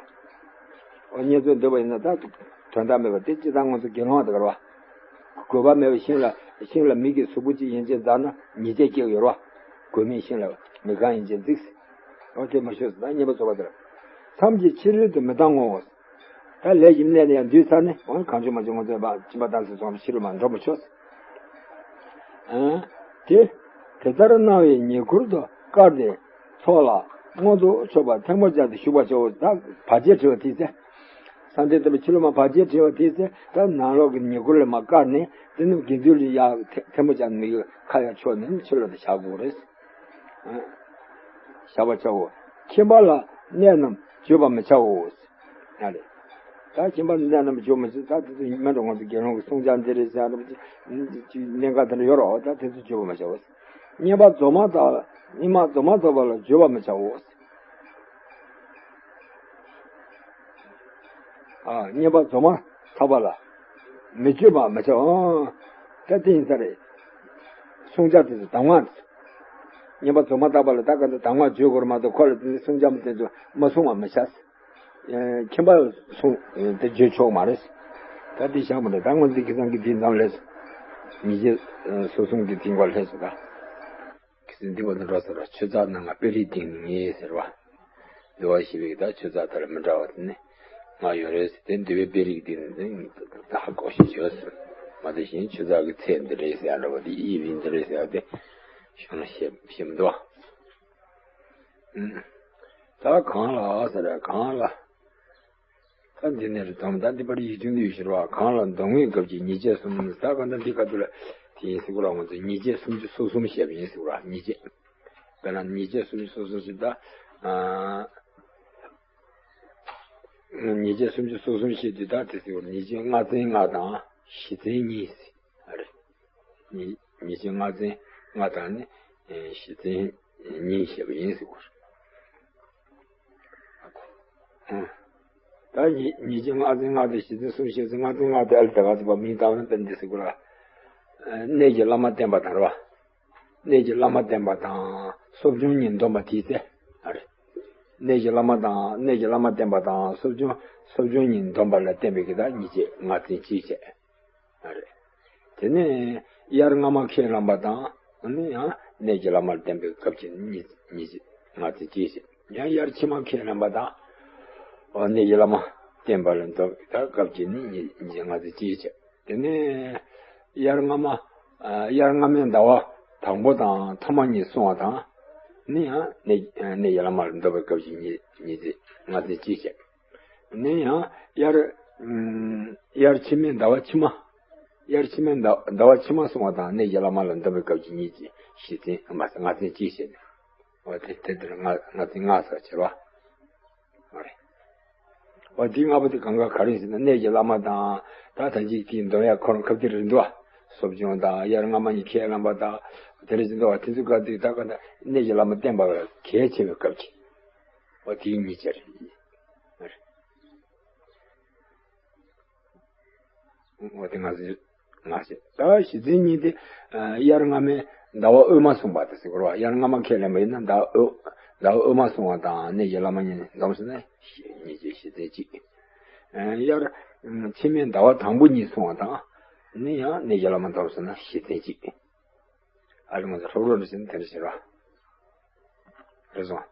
འོ་བསྙེན་རྫོགས་འདོད་པ་ཡིན་ན་ད་དོན་དག་མེད་པ་དེ་སྤྱིར་བཏང་ང་ཚོ་དགེ་སློང་བ་དེ་ག་རེ་བ། དགོས་པ་མེད་པའི་ཤིང་ལ་ཤིང་ལ་མི་གི་གཟུགས་པོ་གཅིག་ཡན་ཆད་འཛེགས་ན་ཉེས་བྱས་སྐྱེ་གི་ཡོད་རེད་བ། དགོས་མེད་ཤིང་ལ་མི་གང་ཡན་ཆད་འཛེགས། འོ་དེ་མ་ཤོད་ཟེར་ན་བསྙེན་པར་རྫོགས་པ་དེར། མཚམས་ཀྱི་ཕྱི་རོལ་དུ་མི་གཏང་ངོ་། ད་ལས་ཀྱི་གནས་ལ་ཡང་འདུས་ཚར་ནས་འོ་གང་བྱུང་མ་བྱུང་ང་ཚོས་སྦྱིན་པ་བཏང་ཚེ་སོང་ཕྱི་རོལ་མ་འགྲོ་མི་ཆོག། ཨ། དེ། དེ་ལྟར་སྣང་བའི་ཉེ་འཁོར་དུ་བཀར་ཏེ་ཚོགས་ལ་མངོན་དུ་ཕྱོགས་པ་ཐལ་མོ་སྦྱར་ཏེ་བཞུགས་པར་བྱའོ། ད་བར་ཆད་བྲལ་བ་དེའི་ཚེ། བསམ་གཏན་བརྟན་པའི་ཕྱི་ལོགས་མ་བར་ཆད་བྲལ་བ་དེའི་ཚེ་ད་ནང་ལོགས་ཀྱི་ཉེ་འཁོར་ལ་མ་བཀར་ནས་དེ་ནི་དགེ་འདུན་ལ་ཡང་ཐལ་མོ་སྦྱར་ནས་མི་ཡི་ཁ་ཡར་ཕྱོགས་ནས་ཕྱི་ལོགས་དུ་བཞག་དགོས་རེད། བཞག་པར་བྱའོ། ཁྱིམ་པ་ལ་གནས་རྣམས་བརྗོད་པར་མི་བྱའོ། ཡ་རེད། ད་ཁྱིམ་པ་ལ་གནས་རྣམས་བརྗོད་མི་བྱེད་ད་དེ་ཚོ་མི་འགྲོ་ང་ཚོ་དགེ་སློང་གི་གསུང་ཆ་འདི་རེད་ཟེར་ཡ་འདྲ་པོ་ཅིག་གནད་འགག་དེ་འདྲ་ཡོད་རེད་ད་དེ་ཚོ་བརྗོད་པར་མི་བྱའོ། བསྙེན་པ་རྫོགས་མ་དག་བསྙེན་པ་རྫོགས་མ་ཐོབ་པ་ལ་བརྗོད་པར་མི་བྱའོ། ཨ། བསྙེན་པ་རྫོགས་མ་ཐོབ་པ་ལ་མི་བརྗོད་པར་མི་བྱའོ། ཨང་། ད་དེ་ཡིན་ས་རེད། གསུང་ཆ་དེ་ཚོ་གདམས་ངག་དེ་ཚོ། བསྙེན་པ་རྫོགས་མ་ཐོབ་པ་ལ་ད་ག་ཚོད་གདམས་ངག་བརྗོད་དགོས་རེད་མ་གཏོགས་ཁོ་ལ་དེ་ཚོ་གསུང་ཆ་མ་དེ་ཚོ་མ་གསུང་བར་མི་བྱ། ཁྱིམ་པ་ལ་གསུང་དེ་བརྗོད་ཆོག་མ་རེད། ད་དེ་བཞག་མ་རེད་ད་ངོ་འདི་ཁི་སང་གི་དེ་ཙམ་ལས། ཉེས་བྱས་སོ་གསུམ་གྱི་དེ་འགོ་ལྷས་སོ་ད། ཁི་སང་འདི་བ་ནི་འགྲོ་ས་ར་ཆོས་ཚགས་ནང་ང་དཔེ་རིས་སྟེང་ནས་ངེས་ཟེར་བ། འདི་བ་ཞིག་རིགས་ད་ཆོས་ཚགས་དར་མི་འདྲ་བ་དེ་ནི་ང་ཡོད་རེད་ཟེར་ཏེ་འདི་བའི་དཔེ་རིས་སྟེང་ནས་ད་ཧ་གོ་ཤེས་བྱོས་ཟེར། མ་དེ་བཞིན་ཆོས་ཚགས་ཀྱི་ཚད་འདི་རེད་ཟེར་ཡ་འདྲ་བ་དེ་དབྱིབས་འདི་རེད་ཟེར་ཡ་དེ་ཤོང་ན་ཤེས་ཤེས་མི་འདུག་བ། ད་གང་ལ་ཟེར་གང་ལ། ད་འདི་ནས་རེད་དམ་ད་འདི་པར་ཡིག་ཆུང་འདི་ཡོད་ཤེས་ར་གང་ལ་མདོ་སྔོན་སྐབས་ཀྱི་ཉེས་བྱས་གསུམ་ད་ག་ད་འདི་ག་དུ་ལ་དེ་ཡིན་ཟེར་གོ་ར་ང་ཚོ་ཉེས་བྱས་སུམ་ཅུ་སོ་གསུམ་བཤད་པ་ཡིན་ཟེར་གོ་ར་ཉེས་བྱས། དཔེར་ན་ཉེས་བྱས་སུམ་ཅུ་སོ་གསུམ་ཞིག་ད། ཉེས་བྱས་སུམ་ཅུ་སོ་གསུམ་བཤད་དུས་ད་དེ་ཟེར་གོ་ཉེས་བྱས་ལྔ་བཙན་ལྔ་དང་བཞི་བཙན་གཉིས་ཟེར་རེད། ཉེས་ཉེས་བྱས་ལྔ་བཙན་ལྔ་དང་ནི་བཞི་བཙན་གཉིས་བཤད་པ་ཡིན་ཟེར་གོ། ད་ཉེས་ཉེས་བྱས་ལྔ་བཙན་ལྔ་དང་བཞི་བཙན་གསུམ་བཤད་ཚེ་ལྔ་བཙན་ལྔ་དེ་ཨ་ལ་དེ་ག་ཚོད་པ་མིང་བཏགས་ན་དཔེ་འདི་ཟེར་གོ་ར། གནས་ཀྱི་བླ་མ་བསྟེན་པ་དང་ར། གནས་ཀྱི་བླ་མ་བསྟེན་པ་དང་སློབ་སྦྱོང་གཉིས་འདོམས་པ་དེའི་ཚེ། ཨ་རེ། གནས་ཀྱི་བླ་མ་དང་གནས་ཀྱི་བླ་མ་བསྟེན་པ་དང་སློབ་སྦྱོང་སློབ་སྦྱོང་གཉིས་འདོམས་པ་ལ་བརྟེན་པའི་གི་ད་ཉེས་བྱས་ལྔ་བཙན་གཅིག་བྱས། ཨ་རེ། དེ་ནས་དབྱར་སྔ་མ་ཁས་བླངས་པ་དང་ནི་ཡང་གནས་ཀྱི་བླ་མར་བསྟེན་པའི་སྐབས་ཀྱི་ཉེས་ཉེས་བྱས་ལྔ་བཙན་གཅིག་བྱས། ཡང་དབྱར་ཕྱི་མ་ཁས་བླངས་པ་དང་། འོ་གནས་ཀྱི་བླ་མ་བསྟེན་པ་ལ་འདོམས་པའི་ད་སྐབས་ཀྱི་ནི་ཉེས་ཉེས་ལྔ་བཙན་གཅིག་བྱས། དེ་ནས་དབྱར་སྔ་མ། དབྱར་སྔ་མའི་ཟླ་བ་དང་པོ་དང་ཐ་མ་གཉིས་སྲུང་བ་དང་། ནི་ཡང་གནས་གནས་ཀྱི་བླ་མ་ལ་འདོམས་པའི་སྐབས་ཀྱི་ཉེས་ཉེས་བྱས་ལྔ་བཙན་གཅིག་བྱས། ནི་ཡང་དབྱར་དབྱར་ཕྱི་མའི་ཟླ་བ་ཕྱི་མ། དབྱར་ཕྱི་མའི་ཟླ་ཟླ་བ་ཕྱི་མ་སྲུང་བ་དང་གནས་ཀྱི་བླ་མ་ལ་འདོམས་པའི་སྐབས་ཀྱི་ཉེས་བྱས་བཞི་བཙན་མ་ལྔ་བཙན་གཅིག་བྱས་ནས། འོ་དེ་དེ་དེར་ལྔ་ལྔ་བཙན་ལྔ་ཟེར་བྱས་པ། འོ་རེད། འོ་དེ་ལྔ་པོ་དེ་གང་ག་ག་རེ་ཟེར་ན་གནས་ཀྱི་བླ་མ་དང་ད་ད་ཅིག་དེའི་འདོམས་ཡ་ཁོ་རང་ཁ་བརྡ་རེད་འདུག་བ། སློབ་སྦྱོང་དང་དབྱར་སྔ་མ་གཉིས་ཁས་བླངས་པ་དང་། དེ་རེད་ཅེས་འདུག་བ། དེ་ཚོའི་སྐབས་དེ་ད་ག་ད་གནས་ཀྱི་བླ་མ་བསྟེན་པ་གལ་ཆེ་བའི་སྐབས་ཀྱི། འོ་དེའི་ཉིས་བརྩེགས་རེད། འོ་དེ་ང་ཚོས་ང་ཞེས་ད་གཞི་འཛིན་གཉིས་དེ། དབྱར་སྔ་མའི་ཟླ་བ་དབུས་མ་བསྲུངས་པ་དེ་ཟེར་དགོས་རེད་བ། དབྱར་སྔ་མ་ཁས་ལེན་པ་ཡིན་ན་ཟླ་བ་དབུས་ཟླ་བ་དབུས་མ་བསྲུངས་པ་དང་གནས་ཀྱི་བླ་མ་གཉིས་འཛོམས་སོང་ན་ཉིས་བརྩེགས་གཞི་འཛིན་གཅིག། དབྱར་ཕྱི་མའི་ཟླ་བ་དང་པོ་གཉིས་བསྲུངས་པ་དང་ནི་ཡང་གནས་ཀྱི་བླ་མ་འཛོམས་སོང་ན་གཞི་འཛིན་གཅིག། ཨ་རི་ང་ཚོ་སློབ་གྲོགས་རེ་ཟིན་དེ་འདྲ་ཟེར་བ། རེ་ཟུང་།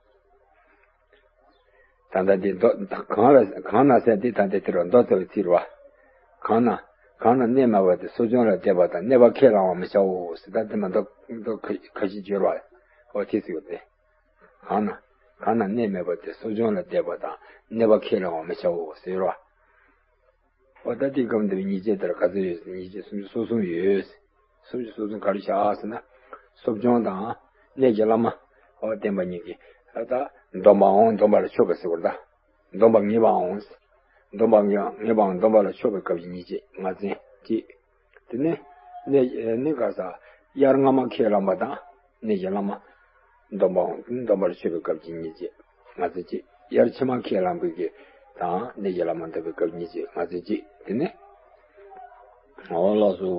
ད་ལྟ་འདི་མདོ་གང་ལ་གང་ན་ཟེར་འདི་ད་ལྟ་དེ་རུ་མདོ་རྩ་བའི་ཚིག་རུ་བ། གང་ན་གང་ན་གནས་མེད་པ་དེ་གསོ་སྦྱོང་ལ་བསྡད་པ་དང་གནས་པ་ཁས་བླང་བར་མི་བྱའོ་ཟེར། ད་དེ་མ་མདོ་མདོ་ཁ་ཁ་ཤས་བརྗོད་པ། འོ་དེ་ཟེར་བ་སྟེ། གང་ན་གང་ན་གནས་མེད་པ་དེ་གསོ་སྦྱོང་ལ་བསྡད་པ་དང་གནས་པ་ཁས་བླང་བར་མི་བྱའོ་ཟེར་བ། འོ་ད་དེའི་སྐབས་འདིར་ཉིས་བརྩེགས་དེར་ག་ཚོད་ཡོད་ཟེར་ན་ཉིས་བརྩེགས་སུམ་ཅུ་སོ་གསུམ་ཡོད། སུམ་ཅུ་སོ་གསུམ་ག་རེ་བཞག་ཟེར་ན། གསོ་སྦྱོང་དང་གནས་ཀྱི་བླ་མ། འོ་བསྟེན་པ་གཉིས་ཀྱི། ད་སྡོམ་པའམ་སྡོམ་པ་ལ་ཆོག་པ་ཟེར་བར་ད། སྡོམ་པ་ངེས་པའམ། སྡོམ་པ་ངེས་པའམ་སྡོམ་པ་ལ་ཆོག་པའི་སྐབས་ཀྱི་ཉིས་བརྩེགས་ང་བཙན་གཅིག། དེ་ནས་གནས་གནས་ག་ས། དབྱར་སྔ་མ་ཁས་བླངས་པ་དང་གནས་ཀྱི་བླ་མ། སྡོམ་པའམ་སྡོམ་པ་ལ་ཆོག་པའི་སྐབས་ཀྱི་ཉིས་བརྩེགས་ང་བཙན་གཅིག། དབྱར་ཕྱི་མ་ཁས་བླངས་པའི་གི་དང་གནས་ཀྱི་བླ་མ་འདོམས་པའི་སྐབས་ཉིས་བརྩེགས་ང་བཙན་གཅིག། དེ་ནས། འོ་ལགས་སོ།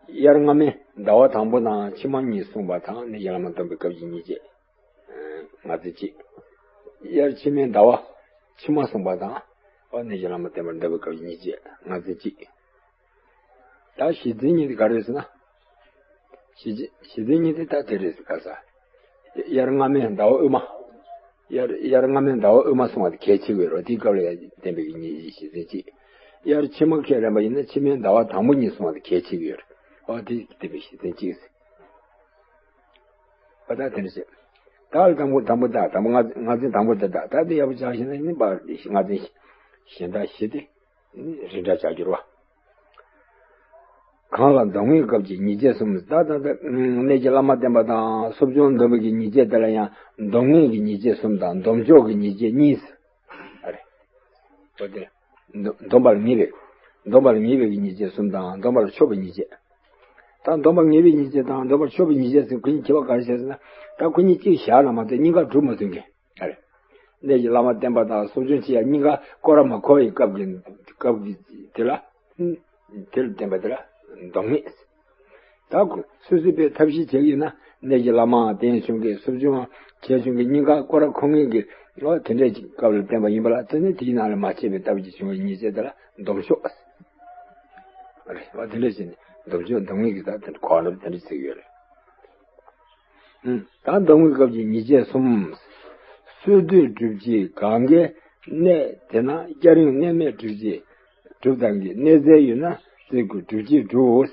དབྱར་སྔ་མའི་ཟླ་བ་དང་པོ་དང་ཕྱི་མ་གཉིས་བསྲུངས་པ་དང་གནས་ཀྱི་བླ་མ་འདོམས་པའི་སྐབས་ཀྱི་ཉིས་བརྩེགས་ང་བཙན་གཅིག། དབྱར་ཕྱི་མའི་ཟླ་བ་ཕྱི་མ་བསྲུངས་པ་དང་། འོ་གནས་ཀྱི་བླ་མ་བསྟེན་པར་འདོམས་པའི་སྐབས་ཀྱི་ཉིས་བརྩེགས་ང་བཙན་གཅིག། ད་གཞི་འཛིན་གཉིས་དེ་ག་རེ་ཟེར་ན། གཞི་གཞི་འཛིན་གཉིས་དེ་ད་དེ་རེད་ཟེར་ག་ས། དབྱར་སྔ་མའི་ཟླ་བ་དབུས་མ། དབྱར་དབྱར་སྔ་མའི་ཟླ་བ་དབུས་མ་སོང་བ་དེ་གལ་ཆེ་གི་ཡོད་རེད། དེའི་སྐབས་ལ་ཡང་བསྟེན་པའི་གི་གཉིས་གཞི་འཛིན་གཅིག། དབྱར་ཕྱི་མ་ཁས་ལེན་པ་ཡིན་ན་ཕྱི་མའི་ཟླ་བ་དང་པོ་གཉིས་སོང་བ་དེ་གལ་ཆེ་གི་ཡོད་རེད། འོ་དེ་བསྟེན་པའི་གཞི་འཛིན་གཅིག་ཟེར། འོ་ད་དེ་འདྲ་བྱས། ད་ལ་དང་པོ་དང་པོ་ད་དང་པོ་ང་ང་འཛིན་དང་པོ་དེ་ད་ད་དེ་ཡག་པོ་ཆགས་ཤེས་ན་ནི་པ་ང་འཛིན་གཞན་དག་བཞི་དེ། རིགས་འདྲ་ཆགས་འགྱུར་བ། གང་ལ་སྡོམ་ངེས་སྐབས་ཀྱི་ཉིས་བརྩེགས་གསུམ། ད་ད་ད་གནས་ཀྱི་བླ་མ་བསྟེན་པ་དང་གསོ་སྦྱོང་འདོམས་པའི་གི་ཉིས་བརྩེགས་དེ་ལ་ཡང་སྡོམ་ངེས་ཀྱི་ཉིས་བརྩེགས་གསུམ་དང་སྡོམ་ཆོག་གི་ཉིས་བརྩེགས་གཉིས། ཨ་རེ། འོ་དེ། སྡོམ་སྡོམ་པར་ངེས་པའི། སྡོམ་པར་ངེས་པའི་གི་ཉིས་བརྩེགས་གསུམ་དང་སྡོམ་པར་ཆོག་པའི་ཉིས་བརྩེགས། ད་སྡོམ་པར་ངེས་པའི་ཉིས་བརྩེགས་དང་སྡོམ་པར་ཆོག་པའི་ཉིས་བརྩེགས་ཟེར་ཁོ་གཉིས་ཁྱད་པར་ག་རེ་བྱས་ཟེར་ན། ད་ཁོ་གཉིས་གཅིག་བཞག་ན་མ་གཏོགས་གཉིས་ཀ་གྲུབ་མ་ཐུབ་མཁན། ཨ་རེ། གནས་ཀྱི་བླ་མ་བསྟེན་པ་དང་གསོ་སྦྱོང་བྱེད་ཡ་གཉིས་ཀ་སྐོར་ར་མ་འཁོར་བའི་སྐབས་ཀྱི་སྐབས་ཀྱི་དེ་ལ། དེ་ལ་བསྟེན་པ་དེ་ལ་སྡོམ་ངེས། ད་ཁོ་སོ་སོའི་པའི་ཐབས་ཤེས་བྱེད་ཀྱི་ཡིན་ན་གནས་ཀྱི་བླ་མ་བསྟེན་བྱུང་གི་གསོ་སྦྱོང་བྱས་བྱུང་གི་གཉིས་ཀ་སྐོར་ར་འཁོར་མཁན་གྱི་ལོ་དེ་འདྲའི་སྐབས་ལ་བསྟེན་པ་ཡིན་པ་ལ་དེ་ནི་དེའི་ནང་ལ་མ་ཆད་པའི་སྟབས་ཀྱིས་བྱུང་བའི་ཉིས་བརྩེགས་དེ་ལ་སྡོམ་ཆོག། རེད་བ། དེ་འདྲ་བྱས་ནས་སྡོམ་ཆོག་སྡོམ་ངེས་ཀྱི་ད་དེ་གོ་ལ་དེ་འདྲ་ཟེར་གྱི་ཡོད་རེད། ད་སྡོམ་ངེས་སྐབས་ཀྱི་ཉིས་བརྩེགས་གསུམ། སྲོད་དུས་གྲུབ་བྱེད་གང་གའི་གནས་དེ་ན་སྐྱ་རེངས་གནས་མལ་གྲུབ་བྱེད་གྲུབ་སྟངས་ཀྱི་གནས་རྫས་ཡོད་ན་རྫས་ཀྱི་གྲུབ་བྱེད་གྲུབ།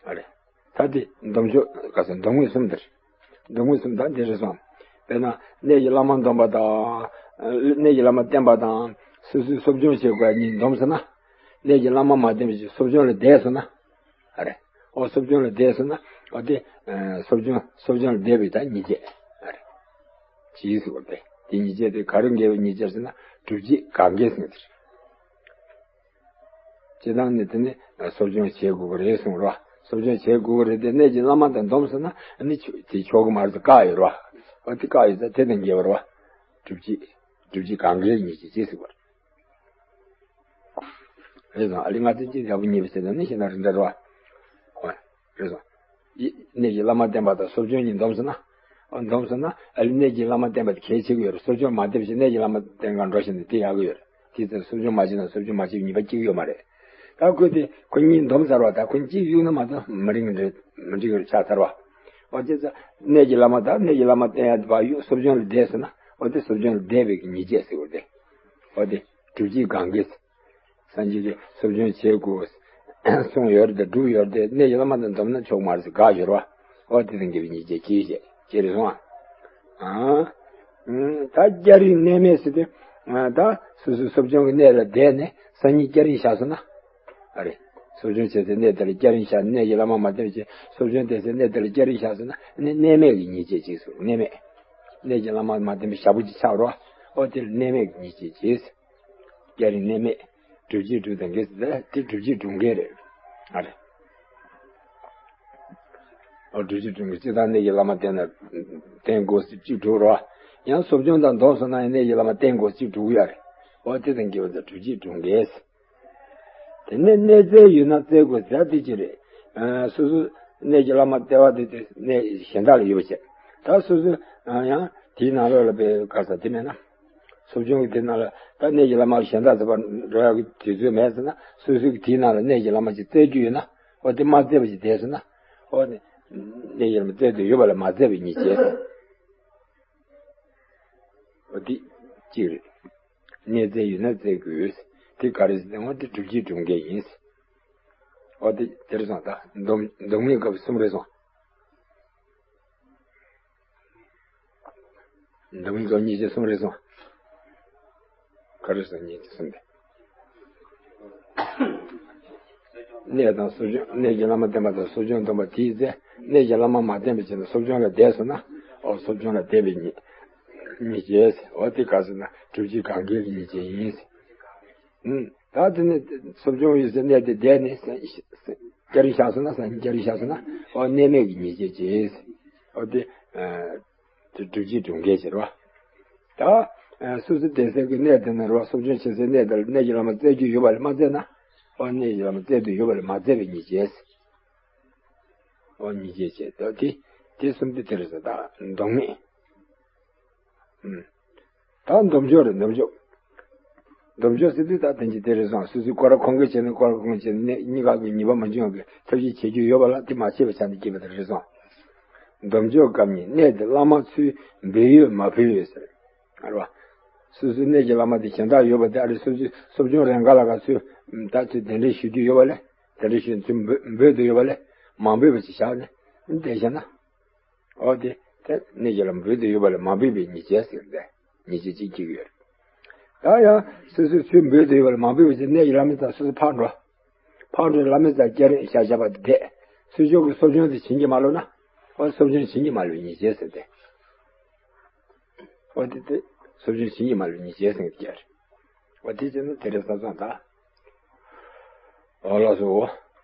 ཨ་རེ། ད་དེ་སྡོམ་ཆོག་ག་ས་སྡོམ་ངེས་གསུམ་དེར། སྡོམ་ངེས་གསུམ་ད་འདི་རེད་སོང་། དཔེར་ན་གནས་ཀྱི་བླ་མ་འདོམས་པ་དང་། གནས་ཀྱི་བླ་མ་བསྟེན་པ་དང་སོ་སོའི་གསོ་སྦྱོང་བྱེད་དགོས་གཉིས་འདོམས་སོང་ན། གནས་ཀྱི་བླ་མ་མ་བསྟེན་པའི་གསོ་སྦྱོང་ལ་བསྡད་སོང་ན། ཨ་རེ། ཨོ་གསོ་སྦྱོང་ལ་བསྡད་སོང་ན། ཨོ་དེ། གསོ་སྦྱོང་གསོ་སྦྱོང་ལ་བསྡད་པའི་ད་ཉིས་བརྩེགས། ཨ་རེ། ཅིའི་ཟེར་བ་དེ། དེ་ཉིས་བརྩེགས་དེ་ག་རེ་འགལ་བའི་ཉིས་བརྩེགས་ཟེར་ན་གྲུབ་བྱེད་གང་གའི་ཟེར་དེ་རེད། སྤྱིར་བཏང་ནི་དེ་ནི་གསོ་སྦྱོང་བྱེད་དགོས་ཀྱི་རེད་གསུངས་རོ། གསོ་སྦྱོང་བྱེད་དགོས་ཀྱི་རེད་དེ་གནས་ཀྱི་བླ་མ་དང་འདོམས་སོང་ན་ནི་ཆོ་དེ་ཆོག་གི་མ་རེད་ཟེར་བཀག་ཡོད་རོ། ཨོ་དེ་བཀག་ཡོད་ཟེར་དེ་དང་འགལ་བ་རོ། གྲུབ་བྱེད་གྲུབ་བྱེད་གང་གའི་ཉིས་བརྩེགས་ཅེས་ཟེར་བ་རེད། རེད་སོང་། ཨ་ལི་ང་ཚོས་ཅི་ཡག་པོ་ཉེས་པ་བྱས་ན་ནི་ཤེས་ན་རིན་འདྲ་རོ། ཨོ། རེད་སོང་། ཡི་གནས་ཀྱི་བླ་མ་བསྟེན་པ་དང་གསོ་སྦྱོང་གཉིས་འདོམས་སོང་ན། ཨོ་འདོམས་སོང་ན་ཨ་ལི་གནས་ཀྱི་བླ་མ་བསྟེན་པ་དེ་གལ་ཆེ་གི་ཡོད་རེད། གསོ་སྦྱོང་མ་བསྟེན་ཞིང་གནས་ཀྱི་བླ་མ་བསྟེན་ག་འགྲོ་ཞིང་ནི་དེ་ཡག་གི་ཡོད་རེད། དེ་ཚོ་གསོ་སྦྱོང་མ་བྱས་ན་གསོ་སྦྱོང་མ་བྱས་ཉེས་པ་གཅིག་ཡོད་མ་རེད། ད་ཁོས་དེ་ཁོ་གཉིས་འདོམས་ཚར་བ་ད་ཁོ་གཅིག་གཡུག་ན་མ་གཏོགས་མི་འགྲིག་གི་རེད། མི་འགྲིག་གི་རེད་ཆགས་ཚར་བ། ཨོ་དེ་ཚོ་གནས་ཀྱི་བླ་མ་དང་གནས་ཀྱི་བླ་མ་བསྟེན་ཡ་དེ་བ་གཡུག་གསོ་སྦྱོང་ལ་བསྡད་སོང་ན་ཨོ་དེ་གསོ་སྦྱོང་ལ་བསྡད་པའི་གི་ཉིས་བརྩེགས་ཟེར་བ་དེ། ཨོ་དེ་གྲུབ་བྱེད་གང་གའི། སངས་རྒྱས་ཀྱིས་གསོ་སྦྱོང་བྱེད་དགོས། གསུངས་ཡོད་རེད་དེ་སྒྲུབ་ཡོད་རེད་དེ་གནས་ཀྱི་བླ་མ་དང་འཛོམས་ན་ཆོག་མ་རེད་ཟེར་དགག་ཡོད་རེད་བ། ཨོ་དེ་དང་འགལ་བའི་ཉིས་བརྩེགས་ཅི་ཞེས་ཅི་རེད་སོང་ཨ། ཨ། ད་སྐྱ་རེངས་གནས་མལ་ཟེར་ཏེ། ད་སོ་སོའི་གསོ་སྦྱོང་གི་གནས་ལ་བསྡད་ནས་སང་ཉིན་སྐྱ་རེངས་བཞག་སོང་ན། ཨ་རེ། གསོ་སྦྱོང་བྱེད་སའི་གནས་དེ་ལ་སྐྱ་རེངས་བཞག་གནས་ཀྱི་བླ་མ་མ་བསྟེན་ཅིང་གསོ་སྦྱོང་བསྟེན་སའི་གནས་དེ་ལ་སྐྱ་རེངས་བཞག་སོང་ན་ནི་གནས་མལ་གྱི་ཉིས་བརྩེགས་ཅིག་སོང་གནས་མལ། གནས་ཀྱི་བླ་མ་མ་བསྟེན་པའི་ཞག་པོ་ཅིག་ཆགས་རོགས། ཨོ་དེ་ལ་གནས་མལ་གྱི་ཉིས་བརྩེགས་ཅིག་སྐྱ་རེངས་གནས་མལ། སྒྲུབ་བྱེད་སྒྲུབ་དང་འགལ་ཟེར་ཏེ་སྒྲུབ་བྱེད་སྒྲུབ་འགལ་རེད། ཨ་རེ། ཨོ་སྒྲུབ་བྱེད་གྲུབ་འགལ་སྤྱིར་བཏང་གནས་ཀྱི་བླ་མ་བསྟེན་ན་བསྟེན་དགོས་ཟེར་གཅིག་གྲུབ་རོ། ཡང་སློབ་སྦྱོང་དང་སྡོམ་སོང་ན་ཡང་གནས་ཀྱི་བླ་མ་བསྟེན་དགོས་གཅིག་གྲུབ་ཀྱི་ཡོད་རེད། ཨོ་དེ་དང་འགལ་བ་དང་སྒྲུབ་བྱེད་གྲུབ་འགལ་ཟེར། དེ་ནས་གནས་རྩལ་ཡོད་ན་རྩལ་དགོས་ཟེར་དེ་ཅི་རེད། ཨ་སོ་སོ་གནས་ཀྱི་བླ་མ་ལྟེ་བ་དེ་དེ་གནས་གཞན་དག་ལ་ཡོད་པ་བྱས། ད་སོ་སོ་ཨ་ཡང་དེའི་ནང་ལོགས་ལ་པའི་ག་ས་དེ་མེད་ན། སློབ་སྦྱོང་གི་དེ་ནང་ལ་ད་གནས་ཀྱི་བླ་མ་གཞན་དག་ཚོ་པར་འགྲོ་ཡག་གི་དུས་ཚོད་མེད་ཟེར་ན། སོ་སོ་གི་དེའི་ནང་ལ་གནས་ཀྱི་བླ་མ་ཅིག་བཙལ་རྒྱུ་ཡོད་ན། ཨོ་དེ་མ་བཙལ་བ་ཅིག་བསྡད་སོང་ན། ཨོ་དེ་གནས་ཀྱི་བླ་མ་བཙལ་འདོད་ཡོད་པ་ལ་མ་བཙལ་བའི་ཉེས་བྱས། ཨོ་དེ་གཅིག་རེད། གནས་རྩལ་ཡོད་ན་བཙལ་དགོས། དེ་ག་རེ་ཟེར་ན་ཨོ་དེ་སྒྲུབ་བྱེད་གྲུབ་འགལ་ཡིན། ཨོ་དེ་དེ་རེད་སོང་། ད་སྡོམ་སྡོམ་ངེས་སྐབས་གསུམ་རེད་སོང་། སྡོམ་ངེས་སྐབས་ཉེས་བྱས་གསུམ་རེད་སོང་། ག་རེ་སོང་ཉེས་བྱས་གསུམ་དེ། གནས་དང་སློབ་སྦྱོང་། གནས་ཀྱི་བླ་མ་བསྟེན་པ་དང་སློབ་སྦྱོང་སྡོམ་པ་དེའི་ཚེ་གནས་ཀྱི་བླ་མ་མ་བསྟེན་པ་བྱས་ནས་སློབ་སྦྱོང་ལ་བསྡད་སོང་ན། ཨོ་སློབ་སྦྱོང་ལ་བསྡད་པའི་ཉེས་ཉེས་བྱས། ཨོ་དེ་ག་ཟེར་ན་སྒྲུབ་བྱེད་གང་གལ་གྱི་ཉེས་བྱས་ཡིན། ཨུམ། ད་དེ་ནས་སློབ་སྦྱོང་ཡོད་སའི་གནས་དེ་བསྡད་ནས་སྐྱ་རེངས་ཤར་སོང་ན། སྐྱ་རེངས་ཤར་སོང་ན། ཨོ་གནས་མེད་ཀྱི་ཉེས་བྱས་བྱས། ཨོ་དེ་ཨ་དེ་སྒྲུབ་བྱེད་གྲུབ་འགལ་བྱེད་རོ། ད་ཨ་སོ་སོ་བསྡད་སའི་གི་གནས་དེ་ནས་རོ། སློབ་སྦྱོང་བྱེད་སའི་གནས་དེ་ལ་གནས་ཀྱི་བླ་མ་བཙལ་རྒྱུ་ཡོད་པ་ལ་མ་བཙལ་ན། ཨོ་གནས་ཀྱི་བླ་མ་བཙལ་འདོད་ཡོད་པ་ལ་མ་བཙལ་བའི་ཉེས་བྱས། ཨོ་ཉེས་བྱས་བྱས། ད་དེ་དེ་གསུམ་དེ་དེ་རེད་ཟེར། ད་སྡོམ་ངེས། ཨུམ། ད་སྡོམ་འཇོག་རེད། སྡོམ་འཇོག་སྡོམ་འཇོག་ཟེར་དུས་ད་དེ་འདྲ་དེ་རེད་སོང་། སོ་སོའི་ཁོ་རང་ཁོང་ཁྲོ་བྱས་ནས། ཁོ་རང་ཁོང་ཁྲོ་བྱས་ནས་གནས་གཉིས་ཀ་གི་ཉེས་པ་མ་བྱུང་བའི་ཐབས་ཤེས་བྱེད་རྒྱུ་ཡོད་པ་ལ་དེ་མ་བྱས་པའི་ཆ་ནས་སྐྱེས་པ་དེ་རེད་སོང་། སྡོམ་འཇོག་སྐབས་ཉིད་གནས་དེ་བླ་མ་ཚུར་འབུལ་ཡོད་མ་འབུལ་ཡོད་ཟེར། ཨ་རེ་བ། སོ་སོའི་གནས་ཀྱི་བླ་མ་དེ་གཞན་དག་ཡོད་པ་དེ། ཨ་རེ་སོ་སོའི་སློབ་སྦྱོང་རན་ག་ལ་ག་ཚུར་ད་ཚུར་གདན་འདྲེན་ཞུ་རྒྱུ་ཡོད་པ་ལས། གདན་འདྲེན་ཞུས་ཚུར་འབུལ་འབུལ་འདོད་ཡོད་པ་ལས། མ་འབུལ་བ་ཅིག་བཞག་ནས་བསྡད་བཞག་ན། ཨོ་དེ་དེ་གནས་ཀྱི་བླ་མ་འབུལ་དུ་ཡོད་པ་ལ་མ་འབུལ་བའི་ཉེས་བྱས་ཟེར་ཏེ། ཉེས་བྱས་གཅིག་གཅིག་ཡོད་རེད། ད་ཡང་སོ་སོས་ཚུར་འབུལ་དུ་ཡོད་པ་ལ་མ་འབུལ་བ་ཅིག་གནས་ཀྱི་བླ་མ་དང་སོ་སོ་ཕར་འགྲོ། ཕར་འགྲོ་བླ་མའི་རྩར་སྐྱ་རེངས་ཤར་བཞག་པ་དེ། ཚུར་ཕྱོགས་ཀྱི་སློབ་སྦྱོང་དེ་བྱིན་གྱིས་མ་རློབ་ན། ཨོ་སློབ་སྦྱོང་བྱིན་གྱིས་མ་རློབ་པའི་ཉེས་བྱས་ཟེར་ཏེ། ཨོ་དེ་དེ་སློབ་སྦྱོང་བྱིན་གྱིས་མ་རློབ་པའི་ཉེས་བྱས་ཟེར་ཏེ། ཨོ་དེ་བྱས་ན་དེ་རེད་ས་སོང་ད། ཨོ་ལགས་སོ།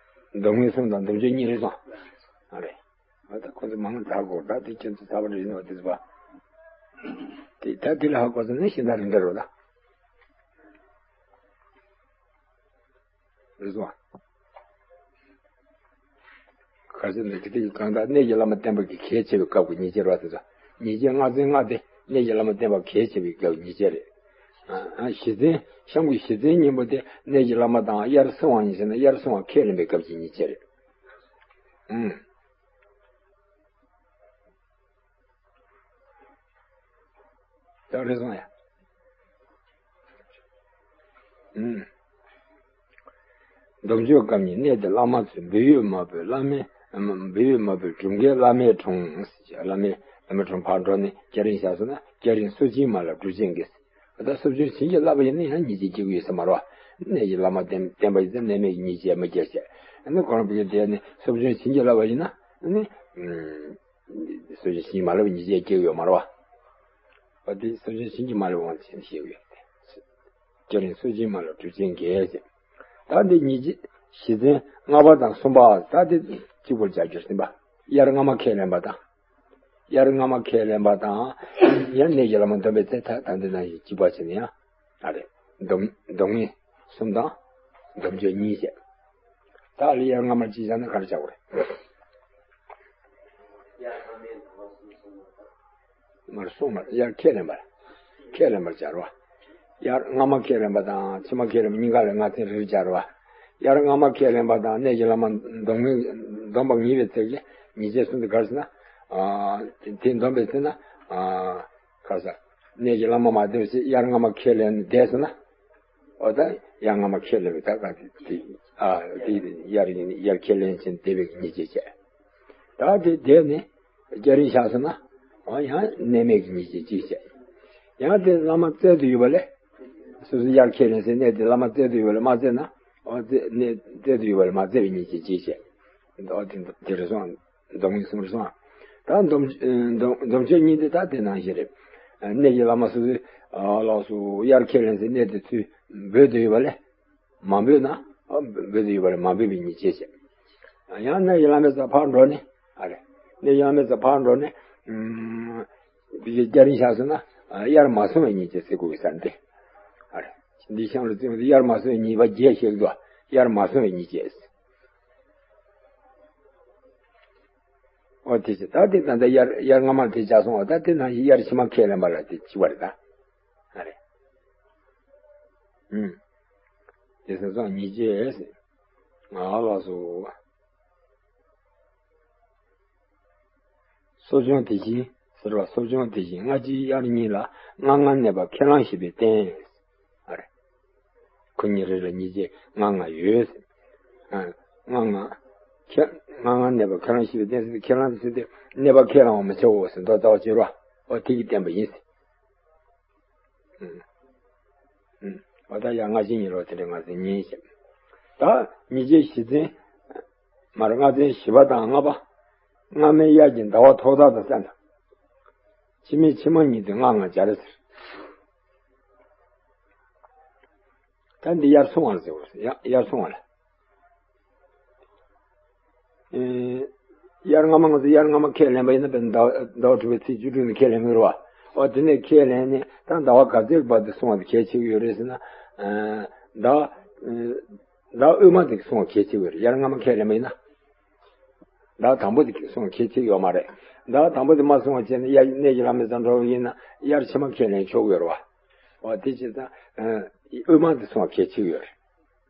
སྡོམ་ངེས་གསུམ་དང་སྡོམ་འཇོག་གཉིས་རེད་སོང་། ཨ་རེ། ཨ་ད་ཁོ་ཚོ་མང་ད་གོ། ད་དེ་ཁྱེད་ཚོ་ཚ་བ་རེད་ནོ་དེ་ཚོ་བ། དེ་ད་དེ་ལ་ཧ་གོ་སོང་ན་ཤིང་རྟ་རིང་འདྲ་རོ་ད། རེད་སོང་། ཁ་སང་ནས་དེ་དེ་གང་ལྟར་གནས་ཀྱི་བླ་མ་བསྟེན་པ་གི་གལ་ཆེ་བའི་སྐབས་ཀྱི་ཉེས་བྱས་རོ་དེ་ཚོ། ཉེས་བྱས་ལྔ་ཚན་ལྔ་དེ་གནས་ཀྱི་བླ་མ་བསྟེན་པ་གལ་ཆེ་བའི་སྐབས་ཉེས་བྱས་རེད། ཨ་ཨ་བཞི་ཚན། གཤམ་གྱི་བཞི་ཚན་གཉིས་པོ་དེ་གནས་ཀྱི་བླ་མ་དང་དབྱར་བསང་བ་ཡིན་ཟེར་ན་དབྱར་བསང་བ་ཁས་ལེན་པའི་སྐབས་ཀྱི་ཉེས་བྱས་རེད། ཨུམ། ད་རེད་སོང་ཡ། ཨུམ། སྡོམ་འཇོག་སྐབས་ཉིད་གནས་དེ་བླ་མ་ཚུར་འབུལ་ཡོད་མ་འབུལ། བླ་མའི་འབུལ་ཡོད་མ་འབུལ། གྲུབ་འགལ་བླ་མའི་དྲུང་། བླ་མའི་བླ་མའི་དྲུང་ཕར་འགྲོ་ནས་སྐྱ་རེངས་བཞག་སོང་ན། སྐྱ་རེངས་སོ་བྱིན་མ་བརླབས་སྒྲུབ་བྱེད་འགལ། ད་སློབ་སྦྱོང་བྱིན་གྱིས་བརླབས་པ་ཡིན་ན་ཡང་ཉེས་བྱས་སྐྱེ་གི་ཡོད་ས་མ་རེད་བ། གནས་ཀྱི་བླ་མ་བསྟེན་བསྟེན་པ་ཡིན་ཙང་གནས་མེད་ཀྱི་ཉེས་བྱས་མ་སྐྱེ་བྱས། ཨ་ནི་ཁོ་རང་བུ་གའི་དེ་ནི་སློབ་སྦྱོང་བྱིན་གྱིས་བརླབས་པ་ཡིན་ན། ཨ་ནི་ཨུམ། སོ་བྱིན་བྱིན་གྱིས་མ་བརླབས་པའི་ཉེས་བྱས་སྐྱེ་གི་ཡོད་མ་རེད་བ། འོ་དེ་སོ་བྱིན་བྱིན་གྱིས་མ་བརླབས་པའི་དབང་དུ་བྱས་ནས་བཤད་གི་ཡོད་རེད། སྐྱ་རེངས་སོ་བྱིན་མ་བརླབས་སྒྲུབ་བྱེད་འགལ་ཟེར། ད་འདི་ཉེས་བྱས་བཞི་ཚན་ལྔ་པ་དང་གསུམ་པ། ད་འདི་གཅིག་པོར་སྦྱར་རྒྱུ་ཟིན་པ། དབྱར་སྔ་མ་ཁས་ལེན་པ་དང་། དབྱར་སྔ་མ་ཁས་ལེན་པ་དང་། ཡང་གནས་ཀྱི་བླ་མ་སྡོམ་པའི་ཚེ། ད་ད་འདི་ནང་བཞིན་གཅིག་པ་བྱས་ནས་ཡང་། ཨ་རེ། སྡོམ་སྡོམ་ངེས་གསུམ་དང་། སྡོམ་འཇོག་གཉིས་བྱས། ད་ལ་དབྱར་སྔ་མར་གཅིག་བཞག་ན་ག་རེ་བྱ་དགོས་རེད། མར་གསུམ་མར་དབྱར་ཁས་ལེན་པར། ཁས་ལེན་པར་སྦྱར་བ། དབྱར་སྔ་མ་ཁས་ལེན་པ་དང་ཕྱི་མ་ཁས་ལེན་པ་གཉིས་ཀ་ལ་ལྔ་ཚན་རེ་རེ་སྦྱར་བ། དབྱར་སྔ་མ་ཁས་ལེན་པ་དང་གནས་ཀྱི་བླ་མ་སྡོམ་ངེས་སྡོམ་པ་ངེས་པའི་ཚེ་གི་ཉེས་བྱས་གསུམ་དེ་ག་རེ་ཟེར་ན། ཨ་དེ་སྡོམ་པའི་ཚེ་ན། ཨ་ག་རེ་ཟེར། གནས་ཀྱི་བླ་མ་མ་བསྟེན་ཞེས་དབྱར་སྔ་མ་ཁས་ལེན་བསྡད་སོང་ན། འོ་ད་དབྱར་སྔ་མ་ཁས་ལེན་པའི་ད་ག་དེ་དེ་ཨ་དེ་དབྱར་དབྱར་ཁས་ལེན་ཕྱིན་བསྡད་པའི་ཉེས་བྱས་བྱས། ད་དེ་བསྡད་ནས་སྐྱ་རེངས་ཤར་སོང་ན། འོ་ཡང་གནས་མེད་ཀྱི་ཉེས་བྱས་གཅིག་བྱས། ཡང་དེ་བླ་མ་བཙལ་དུ་ཡོད་པ་ལས། སོ་སོ་དབྱར་ཁས་ལེན་སའི་གནས་དེ་བླ་མ་བཙལ་དུ་ཡོད་པ་ལས་མ་བཙལ་ན། འོ་དེ་གནས་བཙལ་དུ་ཡོད་པ་ལས་མ་བཙལ་བའི་ཉེས་བྱས་གཅིག་བྱས། འོ་དེ་དེ་རེད་སོང་། སྡོམ་ངེས་གསུམ་རེད་སོང་། ད་སྡོམ་སྡོམ་སྡོམ་འཇོག་གཉིས་དེ་ད་དེ་ནང་བཞིན་རེད། གནས་ཀྱི་བླ་མ་སོ་སོའི་ལགས་སོ་དབྱར་ཁས་ལེན་སའི་གནས་དེ་ཚུར་འབུལ་དུ་ཡོད་པ་ལས། མ་འབུལ་ན། འབུལ་དུ་ཡོད་པ་ལས་མ་འབུལ་བའི་ཉེས་བྱས་བྱས། ཡང་གནས་ཀྱི་བླ་མའི་རྩར་ཕར་འགྲོ་ནས། ཨ་རེ། འདི་ཡང་མེད་ཚེ་ཕར་འགྲོ་ནས། ཨུམ། སྐྱ་རེངས་ཤར་སོང་ན། དབྱར་མ་སོང་བའི་ཉིན་བྱེད་ཟེར་དགོས་ཀྱི་ས་རེད། ཨ་རེ། འདི་ཤང་ལ་བརྩིས་པ་དེ་དབྱར་མ་སོང་བའི་ཉིན་པ་བརྒྱད་ཤིག་འདུག་དབྱར་མ་སོང་བའི་ཉིན་བྱེད། ཨོ་དེ་ཚེ་ད་དེ་ད་ལྟ་དབྱར་དབྱར་སྔ་མ་དེ་བྱས་སོང་བ། ད་དེ་ནང་བཞིན་དབྱར་ཕྱི་མ་ཁས་ལེན་པ་ལ་དེ་བྱེད་པ་རེད་ད། ཨ་རེ། ཨུམ། དེ་ཚེ་སོང་ཉིན་བྱེད། ང་ལ་སོ། གསོ་སྦྱོང་དེ་བཞིན་ཟེར་བ། གསོ་སྦྱོང་དེ་བཞིན་སྔ་ཕྱིའི་དབྱར་གཉིས་ལ་ལྔ་ལྔ་གནས་པ་ཁས་བླངས་བཞི་པའི་རྟེན། ཨ་རེ། ཁོ་གཉིས་རེ་ལ་ཉིས་བརྒྱ་ལྔ་ལྔ་ཡོད། ཨ། ལྔ་ལྔ། ཁས་ལྔ་ལྔ་གནས་པ་ཁས་བླངས་བཞི་པའི་རྟེན་ཟེར་ཏེ། ཁས་བླངས་ཟེར་ཏེ་གནས་པ་ཁས་བླངས་པ་མི་བྱའོ་ཟེར་མདོ་རྩ་བ་བྱེ་བ། ཨོ་དེ་གིས་བསྟན་པ་ཡིན། ཨུམ། ཨུམ། འོ་ད་ཡང་སྔ་ཕྱི་གཉིས་ལོག་དེ་འདྲ་ང་ཚོས་ཉན་ཞིང་། ད་ཉིས་བརྒྱ་བཞི་ཚན། མར་ལྔ་ཚན་བཞི་པ་དང་ལྔ་པ། སྔ་མའི་དབྱར་གྱི་ཟླ་བ་ཐོག་མཐའ་དང་བསྟན་དང་། ཕྱི་མའི་ཕྱི་མ་གཉིས་དེ་ལྔ་ལྔ་སྦྱར་ཟེར། ད་འདི་དབྱར་སོང་བ་ལ་ཟེར་བ་རེད། ཡ་དབྱར་སོང་བ་ལ། ཨེ། དབྱར་སྔ་མ་ང་ཚོ་དབྱར་སྔ་མ་ཁས་ལེན་པ་ཡིན་ན། དཔེར་ན་ཟླ་ཟླ་བ་དྲུག་པའི་ཚེས་བཅུ་དྲུག་ནས་ཁས་ལེན་གྱི་རེད་བ། འོ་དེ་ནས་ཁས་ལེན་ནས་ད་ཟླ་བ་ག་ཚོད་བར་དུ་སོང་བ་དེ་གལ་ཆེ་གི་ཡོད་རེད་ཟེར་ན། ཨ། ཟླ་ཨ་ཟླ་དབུས་མ་དེ་སོང་བ་གལ་ཆེ་གི་ཡོད་རེད། དབྱར་སྔ་མ་ཁས་ལེན་པ་ཡིན་ན། ཟླ་དང་པོ་དེ་སོང་བ་གལ་ཆེ་གི་ཡོད་མ་རེད། ཟླ་དང་པོ་དེ་མ་སོང་བ་བྱས་ནས་དབྱར་གནས་ཀྱི་བླ་མའི་རྩ་འགྲོ་བ་ཡིན་ན། དབྱར་ཕྱི་མ་ཁས་ལེན་ཆོག་གི་ཡོད་རེད་བ། འོ་དེ་བྱས་ཙང་། ཨ། དབུས་མ་དེ་སོང་བ་གལ་ཆེ་གི་ཡོད་རེད།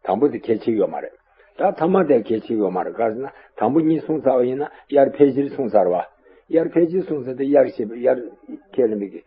དང་པོ་དེ་གལ་ཆེ་ཡོད་མ་རེད། ད་ཐ་མ་དེ་གལ་ཆེ་ཡོད་མ་རེད། ག་རེ་ཟེར་ན་དང་པོ་གཉིས་སོང་ཚར་བ་ཡིན་ན་དབྱར་ཕལ་ཆེར་སོང་ཚར་བ། དབྱར་ཕལ་ཆེར་སོང་ཚར་དེ་དབྱར་ཞེས་པའི་དབྱར་ཁས་ལེན་པའི་གི་